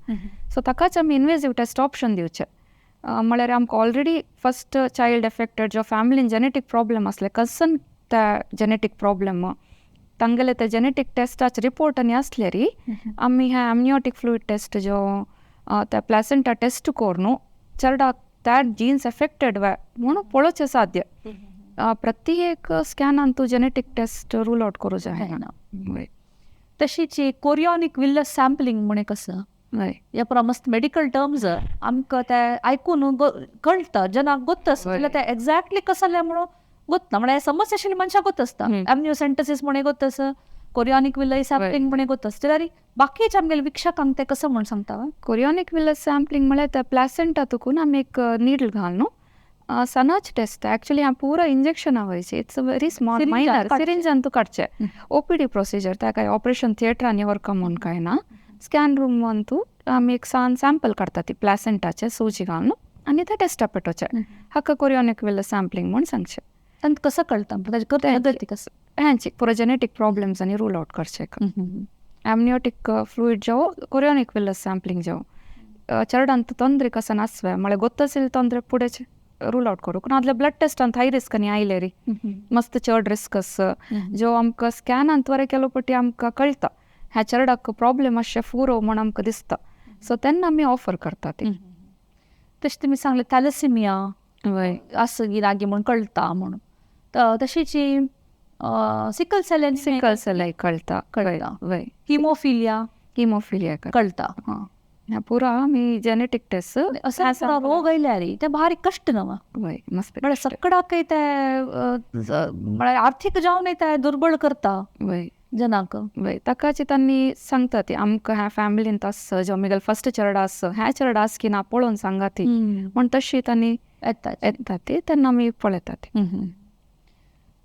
Speaker 2: सो ताकाच आमी इन्वेजीव टेस्ट ऑप्शन दिवचे, म्हळ्यार आमकां ऑलरेडी फस्ट चायल्ड एफेक्टेड जो फॅमिलीन जेनेटीक प्रॉब्लम आसले कसन त्या जेनेटीक प्रॉब्लम तांगेले ते जेनेटीक टेस्टाचे रिपोर्ट आनी आसल्यार आमी ह्या एमनियोटीक फ्लुइड टेस्ट जो त्या प्लासेंटा टेस्ट करून चेरडाक त्या जीन्स एफेक्टेड वा म्हणून पळोवचें साध्य. प्रति एक स्कॅनान तूं जेनेटीक टेस्ट रूल आउट करूं जायना.
Speaker 1: तशीच कोरियोनिक विल्लस सॅम्पलिंग म्हूण एक आसा, ह्या पुरा मस्त मेडिकल टर्म्स आमकां ते आयकून कळटा, जेन्ना गोत्त आसता जाल्यार ते एक्झॅक्टली कसो जालें म्हणून गोत्तना, म्हळ्यार समज आशिल्ली मनशाक गोत्त आसता. एमनियोसेंटेसिस म्हूण गोत्त आसा, कोरियोनिक विलस सॅम्पलिंग म्हूण गोत्त आसता, जाल्यार बाकीच्या आमगेल्या वीक्षकांक ते कसो म्हूण सांगता?
Speaker 2: कोरियोनिक विलस सॅम्पलिंग म्हळ्यार त्या प्लासेंटा तुकून आमी एक नीडल घाल न्हू, सनाच टेस्ट एक्चुअली हांव पुरा इंजेक्शन वयचे, it's a very small minor सिरिंजान तूं काडचें, ओपीडी प्रोसिजर, त्या काय ऑपरेशन थिएटरांनी व्हरका म्हूण काय ना, स्कॅन रूमान तूं आमी एक सान सॅम्पल काडटा ती प्लासेंटाचे सुजी घालून आनी ते टेस्टा पेटोवचे, हाका कोरियोनिक विलस सॅम्पलिंग म्हूण सांगचें.
Speaker 1: तांकां कसो कळटा ताजें कसो
Speaker 2: हेंची पुरो जेनेटीक प्रॉब्लम्स आनी रूल आउट करचें. एमनियोटीक फ्लुइड जावं कोरियोनिक विलस सॅम्पलिंग जावं, चेरडांत ತೊंದರೆ कसन आसवे म्हळ्यार गोत्तासिल्ले ತೊंದರೆ फुडें रूल आउट करूंक ना. आदले ब्लड टेस्टांत हाय रिस्क आनी आयले री मस्त चड रिस्क आसा, जो आमकां स्कॅनांत वरे केलो पटी आमकां कळटा ह्या चेरडाक प्रॉब्लम आसचें फुरो म्हूण आमकां दिसता. सो तेन्ना आमी ऑफर करता ती.
Speaker 1: तशें तुमी सांगलें थॅलसिमिया
Speaker 2: वय
Speaker 1: आसा की लागीं म्हूण कळटा म्हणून, तशीच सिकल सेल
Speaker 2: सिकल सेलय कळटा,
Speaker 1: कळटा.
Speaker 2: वय
Speaker 1: हिमोफिलिया
Speaker 2: हिमोफिलिया
Speaker 1: कळटा.
Speaker 2: ह्या पुरा आमी जेनेटीक टेस्ट
Speaker 1: असो रोग आयल्यार ते भारी कश्ट नवा,
Speaker 2: वय मस्त
Speaker 1: म्हळ्यार सकडाकय ते म्हळ्यार आर्थीक जावन ते दुर्बळ करता
Speaker 2: वय
Speaker 1: जनाक.
Speaker 2: वय ताकाच तांणी सांगता ती आमकां ह्या फॅमिलींत आस जो आमगेलो फस्ट चेरडा आस ह्या चेरडा आस की ना पळोवन सांगा ती म्हूण तशी तांणी येता ती तेन्ना आमी पळयता ती.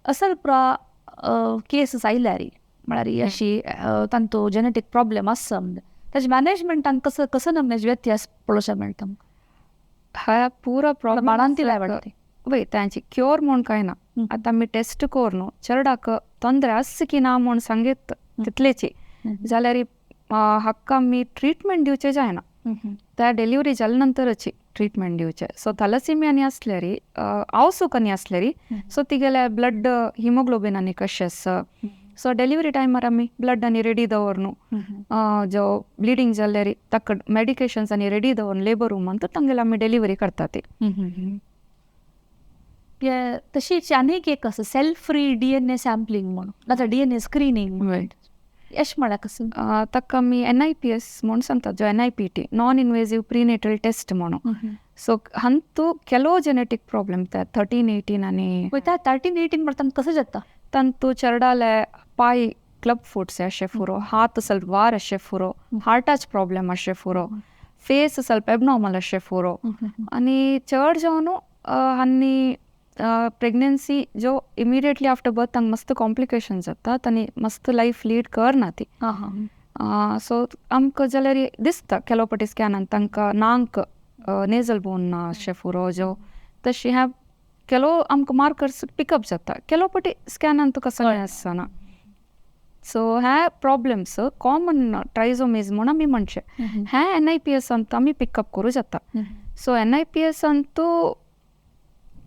Speaker 1: असल पुरा केसीस आयल्यार म्हळ्यार अशी तांचो जेनेटीक प्रॉब्लम आसा ताजे मॅनेजमेंटान कसो कसो नमन्याचे व्यत्यास पळोवपाक मेळटा?
Speaker 2: हा पुरा प्रॉब्लम
Speaker 1: बाळांती वाटते
Speaker 2: वय तांची क्योर म्हूण काय ना, आतां आमी टेस्ट करून चेरडाक ತೊंದರೆ आस की ना म्हूण सांगीत तितलेची जाल्यार हाका आमी ट्रिटमेंट दिवचें जायना, त्या डिलिव्हरी जाल्या नंतरच ट्रिटमेंट दिवचें. सो थॅलसिमिया आनी आसल्यार आवसूक आनी आसल्यार सो तिगेले ब्लड हिमोग्लोबीन आनी कशें आसा, सो डिलिव्हरी टायमार आमी ब्लड आनी रेडी दवर न्हू, जो ब्लिडींग जाल्यार ताका मेडिकेशन्स आनी रेडी दवरून लेबर रुमान तांगेले आमी डिलिव्हरी करता ती.
Speaker 1: तशीच आनीक एक आसा सेल्फ फ्री DNA sampling म्हणून, नाजाल्यार DNA screening, अशें म्हळ्यार कसो?
Speaker 2: ताका आमी NIPS म्हूण सांगतात, जो NIPT non invasive prenatal test म्हणून. सो हांतू केलो जेनेटीक प्रॉब्लम त्या 13, 18 आनी
Speaker 1: 13, 18 म्हणटा कसो जाता?
Speaker 2: तांतू चेरडाले पांय क्लब फुट्स अशें फुरो, हात सलवार अशें फुरो, हार्टाच प्रॉब्लम अशें फुरो. फेस ಸ್ವಲ್ಪ एबनॉर्मल आसचें फुरो आनी चड जावन आनी प्रेग्नन्सी जो इमिडिएटली आफ्टर बर्थ तांकां मस्त कॉम्प्लिकेशन जातात आनी मस्त लायफ लीड करना ती. सो आमकां जाल्यार दिसता केलो पटी स्कॅनान तांकां नाक नेजल बोन ना अशें फुरो जो तशी ह्या केलो आमकां मार्कर्स पिकअप जाता केलो पटी स्कॅनान तुका सगळें आसना. सो ह्या प्रॉब्लम्स कॉमन ट्रायझोमीज म्हूण आमी म्हणचे ह्या NIPS अंत आमी पिकअप करूं जाता. सो NIPS अंतू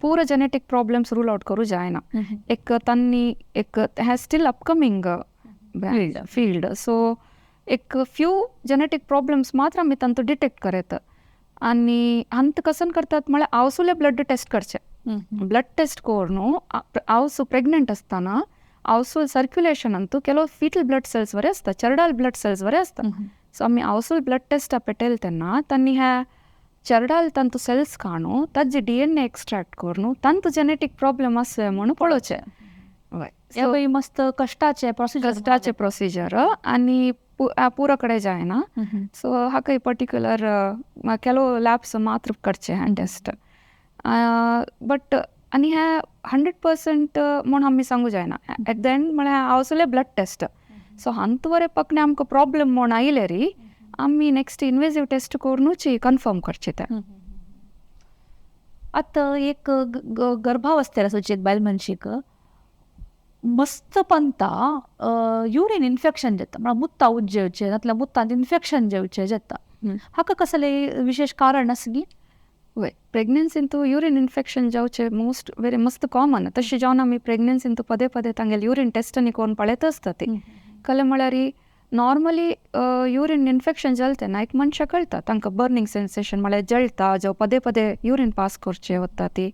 Speaker 2: पूरा जेनेटिक प्रॉब्लम्स रूल आउट करूं जायना. एक तांणी एक ह्या स्टील अपकमींग फील्ड. सो एक फ्यू जेनेटिक प्रॉब्लम्स मात्र आमी तांतू डिटेक्ट करयता आनी हांत कसन करतात म्हळ्यार आवसुले ब्लड टेस्ट करचे. ब्लड टेस्ट करून आवसू प्रेग्नंट आसतना आवसूल सर्क्युलेशन अंतू ಕೆಲವು ಫೀಟಲ್ ಬ್ಲಡ್ ಸೆಲ್ಸ್ वरे आसता, चरडाल ब्लड सेल्स वरे आसता. सो आमी आवसूल ब्लड टेस्ट पेटयले तेन्ना तांणी ह्या चरडाल तांतू सेल्स काणू ताजे DNA extract करून तांतू जेनेटिक प्रॉब्लम आसा म्हणून पळोवचें.
Speaker 1: हे मस्त कष्टाचे प्रोसिजर,
Speaker 2: कष्टाचे प्रोसिजर आनी पुरा कडेन जायना. सो हाका पर्टिक्युलर ಕೆಲವು ಲ್ಯಾಬ್ಸ್ मात्र करचे हें टेस्ट. बट आनी हें 100% म्हूण आमी सांगू जायना. एट the and म्हळ्यार हांवसले ब्लड टेस्ट. सो हांत वरे पकणे आमकां प्रॉब्लम म्हूण आयले री आमी नेक्स्ट इन्वेजीव टेस्ट करुनूच कन्फर्म करचे ते.
Speaker 1: आतां एक गर्भावस्थेर आसूची एक बायल मनशीक मस्त पंता युरीन इन्फेक्शन जाता, म्हळ्यार मुत्ता उज्जेवचें नातल्यार मुत्तांत इन्फेक्शन जेवचें जाता. हाका कसलें विशेश कारण आसा गी?
Speaker 2: वय, प्रेग्नन्सींतू युरीन इन्फेक्शन जावचें मोस्ट वेरी मस्त कॉमन. तशें जावन आमी प्रेग्नन्सींतू पदे पदे तांगेले युरीन टेस्ट आनी करून पळयत आसता ती. कलें म्हळ्यार नॉर्मली युरीन इन्फेक्शन जालें तेन्ना एक मनशाक कळटा तांकां बर्निंग सेन्सेशन म्हळ्यार जळटा, जावं पदे पदे युरीन पास करचें वता ती.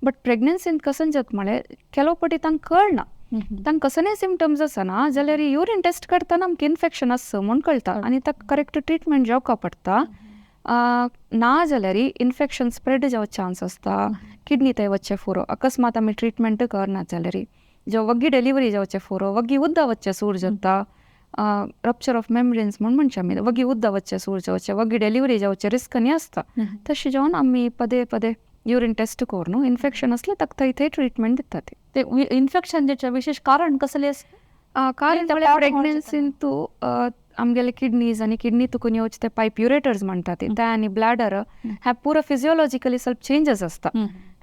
Speaker 2: बट प्रेग्नन्सींत कसन जाता म्हळ्यार केलो पटी तांकां कळना, तांकां कसलेय सिमटम्स आसना जाल्यार युरीन टेस्ट करतना आमकां इन्फेक्शन आसा म्हूण कळटा आनी ताका करेक्ट ट्रिटमेंट जावका पडटा. ना जाल्यार इन्फेक्शन स्प्रेड जावचे चान्स आसता, किडनी थंय वचचें फुरो अकस्मात आमी ट्रिटमेंट करना जाल्यार, जो वग्गी डिलिव्हरी जावचें फुरो, वग्गी उद्दा वचचें सूर जाता, रप्चर ऑफ मेम्ब्रेन्स म्हूण म्हणचे आमी, वग्गी उद्दा वचचें सूर जावचें, वग्गी डिलिव्हरी जावचें रिस्क आनी आसता. तशें जावन आमी पदे पदे युरीन टेस्ट करून इन्फेक्शन आसलें ताका थंय थंय ट्रिटमेंट दिता ती.
Speaker 1: ते इन्फेक्शन विशेश कारण कसलें आसता?
Speaker 2: कारण म्हळ्यार प्रेग्नन्सींतू आमगेले किडनीज आनी किडनी तुकून येवचे ते पायप युरेटर्स म्हणटा ते आनी ब्लॅडर ह्या पुरो फिजियोलॉजिकली ಸ್ವಲ್ಪ चेंजस आसता.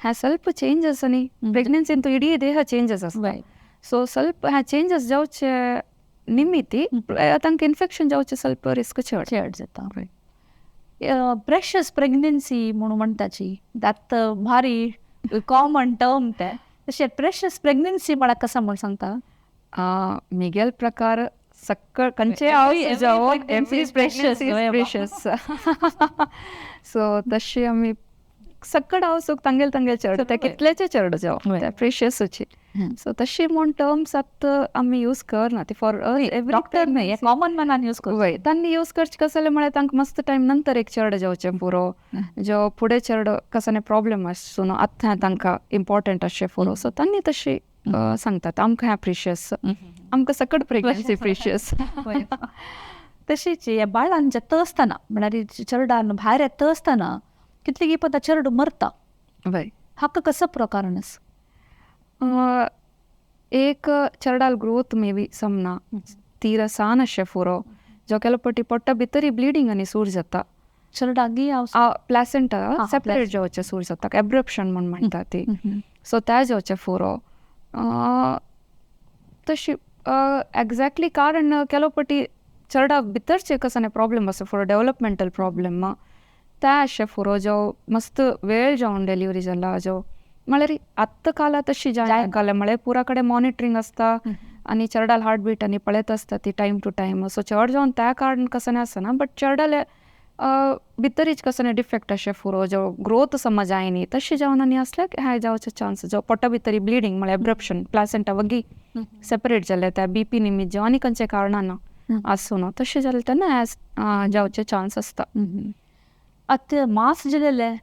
Speaker 2: ह्या ಸ್ವಲ್ಪ चेंजस आनी प्रेग्नन्सींतू इडी देह चेंजस आसता. सो ಸ್ವಲ್ಪ ह्या चेंजस जावचे निमित्ती तांकां इन्फेक्शन जावचे ಸ್ವಲ್ಪ रिस्क चड
Speaker 1: चड जाता. प्रेशस प्रेग्नन्सी म्हणून म्हणटाची that भारी कॉमन टर्म ते. तशें प्रेशस प्रेग्नन्सी म्हळ्यार कशें म्हूण सांगता?
Speaker 2: मिगेल प्रकार सक्कळ कंचे
Speaker 1: एवरी
Speaker 2: प्रेशस. सो तशी आमी सक्कड हांव तांगेल तांगेल चेडो ते कितलेचे चेडो जावं ते प्रेशियसूची. सो तशी म्हूण टर्म्स आतां आमी यूज करना ती फॉर एवरी
Speaker 1: डॉक्टर न्हय, कॉमन मनान यूज कर.
Speaker 2: वय, तांणी यूज करचे कसले म्हळ्यार तांकां मस्त टायम नंतर एक चेडो जावचें पुरो, जो फुडें चेडो कसले प्रॉब्लम आसूं आतां तांकां इम्पॉर्टंट आसचें पुरो. सो तांणी तशी सांगतात आमकां ह्या प्रिशियस, आमकां सकट प्रेग्नन्सी प्रिशियस.
Speaker 1: तशीच ह्या बाळान येता आसतना म्हळ्यार चेरडान भायर येता आसतना कितली पता चेरडू मरता.
Speaker 2: वय,
Speaker 1: हाका कसो प्रकार आसा?
Speaker 2: एक चेरडाल growth may be समना, तीर सान आसचें फुरो, जो केलो पटी पोट्टा भितरी ब्लिडींग आनी सूर जाता.
Speaker 1: चेरडागी
Speaker 2: प्लासेंटा सेपरेट जावचें सूर जाता, एब्रप्शन म्हूण म्हणटा ती. सो त्या जावचें फुरो. तशी एग्जॅक्टली कारण केलो पटी चेरडा भितरचे कसले प्रॉब्लम आसा फुरो, डेवलपमेंटल प्रॉब्लम त्या आसचें फुरो, जो मस्त वेळ जावन डिलिव्हरी जाला जो म्हळ्यार आत्तां काला तशी जायना काल म्हळ्यार पुरा कडेन मॉनिटरींग आसता आनी चेरडाल हार्टबीट आनी पळयत आसता ती टायम टू टायम. सो चड जावन त्या कारण कसलें आसना, बट चेरडाले भितरीच कसलें डिफेक्ट आसचें फुरो, जो ग्रोथ समज जायनी तशें जावन आनी आसल्यार हें जावचे चान्स, जो पोटा भितरी ब्लिडींग म्हळ्यार एब्रप्शन प्लासेंटा वगी सेपरेट जालें त्या बीपी निमित्त जावं आनी खंयच्या कारणान आसूं न्हू तशें जालें तेन्ना हें जावचे चान्स आसता.
Speaker 1: आतां मास जालेलें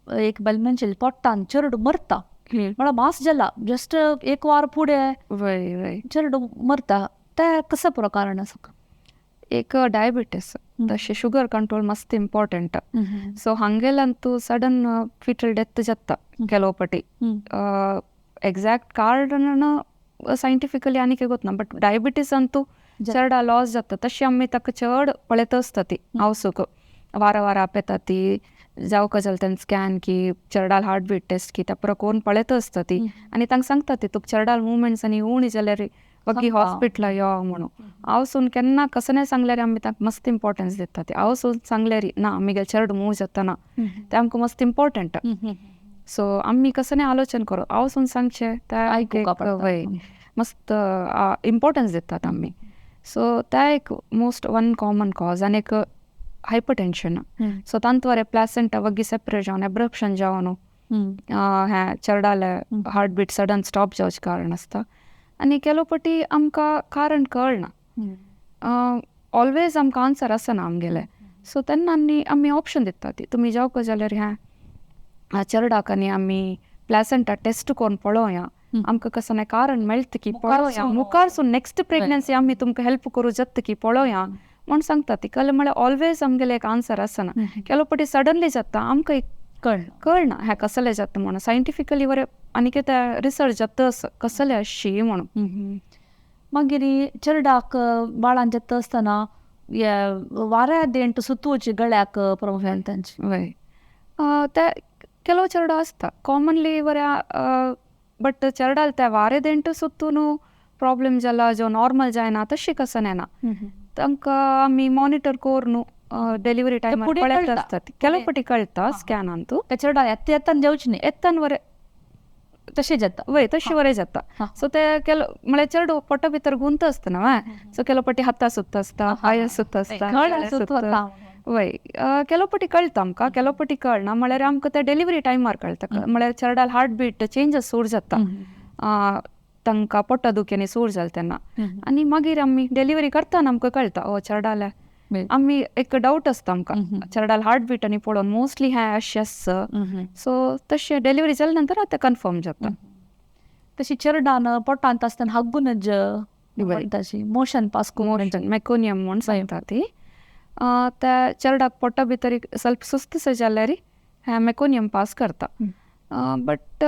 Speaker 1: एक बायल मनशेले पोटान चेरडू मरता, म्हळ्यार मास जाला जस्ट एक वार फुडें
Speaker 2: वय वय
Speaker 1: चेरडू मरता, तें कसो पुरो कारण आसा?
Speaker 2: एक डायबिटीस, तशें शुगर कंट्रोल मस्त इम्पॉर्टंट. सो हांगेलंतू सडन फिटल ಡೆತ್ जाता ಕೆಲವು ಪಟಿ. ಎಕ್ಸಾಕ್ಟ್ कारण सायंटिफिकली आनीक ಗೊತ್ತಿಲ್ಲ, ಬಟ್ ಡಯಾಬಿಟಿಸ್ ಅಂತೂ ಚರ್ಡ ಲಾಸ್ जाता. तशी आमी ताका चड पळयत आसता ती आवसूक वार वार आपयता ती, जावका जाल्यार तेन्ना स्कॅन की चेरडाल हार्ट बीट टेस्ट की, त्या पुरो कोन्न पळयत आसता ती आनी तांकां सांगता ती तुका चेरडाल मुवमेंट्स आनी उणी जाल्यार वग्गी हॉस्पिटला यो म्हणून. हांव केन्ना कसलें सांगल्यार आमी तांकां मस्त इम्पॉर्टन्स दिता ती. हांव सांगल्यार ना आमगेले चेरडूं मूव जाताना तें आमकां मस्त इम्पॉर्टंट. सो आमी कसलें आलोचन करूं हांव सांगचें तें वय मस्त इम्पॉर्टन्स दितात आमी. सो तें एक मोस्ट वन कॉमन कॉज. आनी एक हायपरटेंशन. सो तांतू प्लासेंटा वग्गी सेपरेट जावन एब्रप्शन जावन हें चेरडाले हार्ट बीट सडन स्टॉप जावचें कारण आसता. आनी ಕೆಲವು पटी आमकां कारण कळना, ऑलवेज आमकां आन्सर आसना आमगेले. सो तेन्ना आनी आमी ऑप्शन दिता ती तुमी जावका जाल्यार हें चेरडाक आनी आमी प्लासेंटा टेस्ट करून पळोवया, आमकां कसलें कारण मेळटा की पळोवया, मुखारसून नेक्स्ट प्रेग्नन्सी आमी तुमकां हेल्प करूं जाता की पळोवया म्हूण सांगता ती. कळ्ळें म्हळ्यार ऑलवेज आमगेलें एक आन्सर आसना. ಕೆಲವು पटी सडनली जाता, आमकां एक कळना हें कसलें जाता म्हणून. सायंटिफिकली बरें आनीक तें रिसर्च जाता कसलें अशी म्हणून.
Speaker 1: मागीर चेरडाक बाळान जाता आसतना वाऱ्या देंट सुतूची गळ्याक प्रॉब्लेम तांचे.
Speaker 2: वय ते ಕೆಲವು चेरडा आसता कॉमनली बऱ्या, बट चेरडाल ते वारे देंट सुत्तून प्रॉब्लेम जाला जो नॉर्मल जायना तशी कसं ना. तांकां आमी मॉनिटर करून ಡೆಲಿವರಿ ಟೈಮ್ पळयत आसतात. ಕೆಲವು पटी कळटा स्कॅन अंतू
Speaker 1: चेरडा येता येतान जावचें न्ही,
Speaker 2: येतान बरें
Speaker 1: तशें जाता.
Speaker 2: वय तशें बरें जाता. सो ते ಕೆಲವು म्हळ्यार चेडू पोटा भितर गुंत आसता न्हू, सो ಕೆಲವು पटी हाता सुत्ता आसता, पांय सुत्ता आसता. वय ಕೆಲವು पटी कळटा आमकां, ಕೆಲವು पटी कळना. म्हळ्यार आमकां ते डिलिवरी टायमार कळटा. म्हळ्यार चेरडाल हार्ट बीट चेंजस सुरू जाता, तांकां पोटा दुख्यांनी सुरू जालें तेन्ना. आनी मागीर आमी डिलिवरी करतना आमकां कळटा ओ चेरडाले आमी एक डावट आसता आमकां चेरडाल हार्ट बीट आनी पळोवन मोस्टली हें अशें आसता. सो तशें डिलिवरी जाले नंतर आतां कन्फर्म जाता.
Speaker 1: तशी चेरडान पोटांत आसतना हागूनच म्हणटा मोशन पास
Speaker 2: करून मेकोनियम म्हूण सांगता ती. त्या चेरडाक पोटा भितर ಸ್ವಲ್ಪ सुस्त जाल्यार हें मेकोनियम पास करता. बट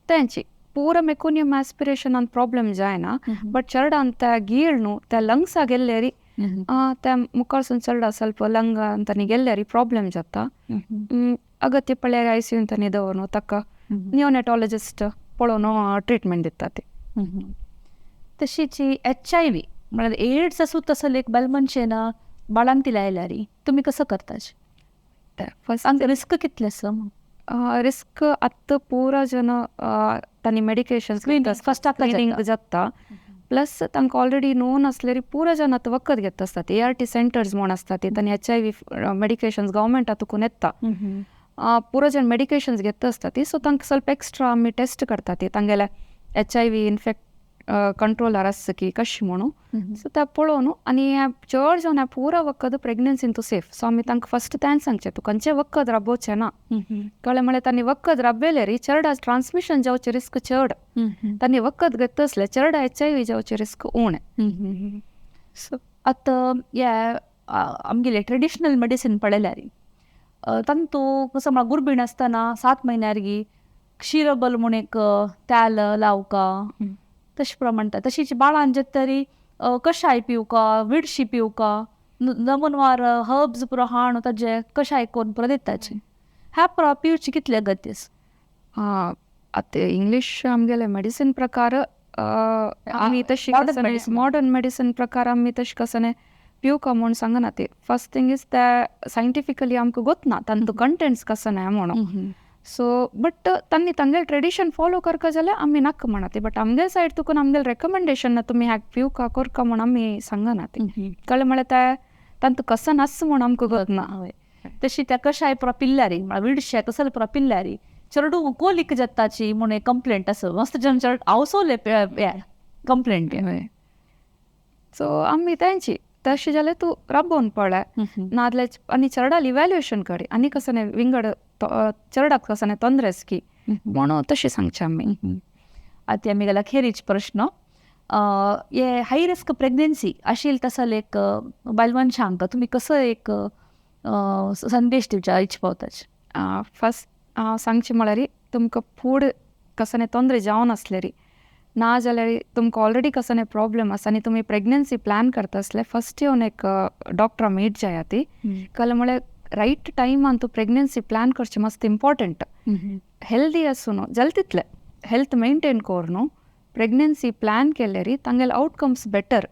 Speaker 2: तेंची पुरा मेकोनियम आस्पिरेशनान प्रॉब्लेम जायना, बट चेरडान त्या गीळ न्हू त्या लंग्सा गेल्ल्यारी त्या मुखारसून चेरडा ಸ್ವಲ್ಪ लंग ಅಂತಾನೆ गेल्ल्यारी प्रॉब्लेम जाता. अगत्य पळ्यार I C you ಅಂತಾನೆ दवरून ताका नियोनेटॉलॉजिस्ट पळोवन ट्रिटमेंट दिता ती.
Speaker 1: तशीच HIV म्हळ्यार एड्स आसूं तसले एक बायल मनशेन बाळांती लायल्यारी तुमी कसो करता?
Speaker 2: फर्स्ट
Speaker 1: रिस्क कितलें आसा?
Speaker 2: रिस्क आतां पुरा जन तांणी मेडिकेशन
Speaker 1: फर्स्ट
Speaker 2: जाता, प्लस तांकां ऑलरेडी नोन आसल्यार पुरा जन आतां वखद घेता आसतात. ART centres म्हूण आसतात तांणी HIV medications गव्हर्मेंटा तुकून येता, पुरा जन मेडिकेशन्स घेता आसतात. सो तांकां ಸ್ವಲ್ಪ एक्स्ट्रा आमी टेस्ट करतात तांगेले HIV infect controller आसता की कशें म्हणून. सो तें पळोवन आनी चड जावन हें पुरा वखद प्रेग्नन्सीन तूं सेफ. सो आमी तांकां फस्ट तेंच सांगचें तूं खंयचें वखद राबोवचें ना. कळ्ळें म्हळ्यार तांणी वखद राबयल्यार चेरडा ट्रान्समिशन जावचें रिस्क चड, तांणी वखद घेता आसल्यार चेरडा HIV जावचें रिस्क उणें.
Speaker 1: सो आतां हे आमगेले ट्रेडिशनल मेडिसीन पळयल्यार तांतू कसो म्हळ्यार गुर्बीण आसतना 7 म्हयन्यार क्षीरबल म्हूण एक तेल लावका तशें प्रमाण. तशीच बाळान जाता तरी कशाय पिवका, विडशी पिवका, नमनवार हर्ब्स पुरो हाण ताजे कशाय करून पुरो दिताचे. ह्या पुरो पिवची कितले गतीस?
Speaker 2: आतां इंग्लीश आमगेले मेडिसीन प्रकार आमी तशी मॉडर्न मेडिसीन प्रकार आमी तशें कसलें पिवका म्हूण सांगना ती. फर्स्ट थिंग is ते सायंटिफिकली आमकां गोतना तांतू कंटेंट्स कसलें म्हणून. सो बट तांणी तांगेले ट्रेडिशन फॉलो करका जाल्यार आमी नाका म्हणा ती. बट आमगेले सायड तुकून आमगेले रेकमेंडेशन ना तुमी ह्याक पिवका करका म्हूण आमी सांगना ती. कळ्ळें म्हळ्यार ते तांतू कसं आसा म्हूण आमकां गोतना.
Speaker 1: तशी त्या कशाय पुरो पिल्ल्यारी म्हळ्यार विडशे कसले पुरो पिल्ल्यारी चेरडूं कोलीक जाताची म्हूण एक कंप्लेंट आसा. मस्त जन चड आवसोले कंप्लेंट.
Speaker 2: सो आमी तेंची तशें जाल्यार तूं राबोवन पळय नाजाल्यार आनी चेरडाल इव्हॅल्युएशन कर आनी कसलें विंगड चेरडाक कसलें तोंदरे की म्हणून तशें सांगचें आमी.
Speaker 1: आतां आमी गेल्या खेरीज प्रश्न. हे हाय रिस्क प्रेग्नन्सी आशिल्ली तसल एक बायल मनशांक तुमी कसो एक संदेश दिवच्या इच्छ पावताच?
Speaker 2: फस्ट हांव सांगचें म्हळ्यार, तुमकां फूड कसलें तोंदरे जावन आसलेरी, ना जाल्यार तुमकां ऑलरेडी कसलें प्रॉब्लम आसा आनी तुमी प्रेग्नन्सी प्लॅन करता आसल्यार, फस्ट येवन एक डॉक्टरा मीट जाया ती. कळ्ळें? म्हळ्यार रायट टायमान तूं प्रेग्नन्सी प्लॅन करचें मस्त इम्पॉर्टंट. हेल्दी आसून, जालें तितलें हेल्थ मेंटेन करून प्रेग्नन्सी प्लॅन केल्यारी तांगेले आवटकम्स बेटर.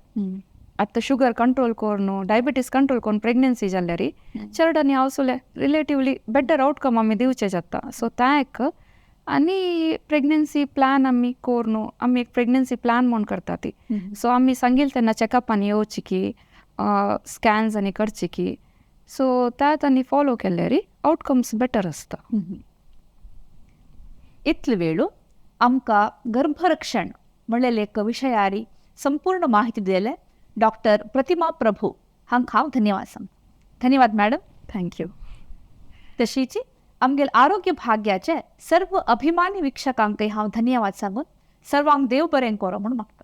Speaker 2: आतां शुगर कंट्रोल करून, डायबिटीस कंट्रोल करून प्रेग्नन्सी जाल्यारी चेरडांनी हांव रिलेटिवली बेटर आवटकम आमी दिवचे जाता. सो तें एक. आनी प्रेग्नन्सी प्लॅन आमी करून, आमी एक प्रेग्नन्सी प्लॅन म्हूण करता ती. सो आमी सांगील तेन्ना चॅकअपान येवची की, स्कॅन्स आनी करची की, सो त्या तांणी फॉलो केल्यारी आवटकम्स बेटर आसता.
Speaker 1: इतले वेळू आमकां गर्भरक्षण म्हणलेले एक विशयारी संपूर्ण माहिती दिले डॉक्टर प्रतिमा प्रभू हांकां हांव धन्यवाद सांगता. धन्यवाद मॅडम.
Speaker 2: Thank you.
Speaker 1: तशीच आमगेल आरोग्य भाग्याचे सर्व अभिमानी वीक्षकांकय हांव धन्यवाद सांगून सर्वांक देव बरें करो म्हूण मागता.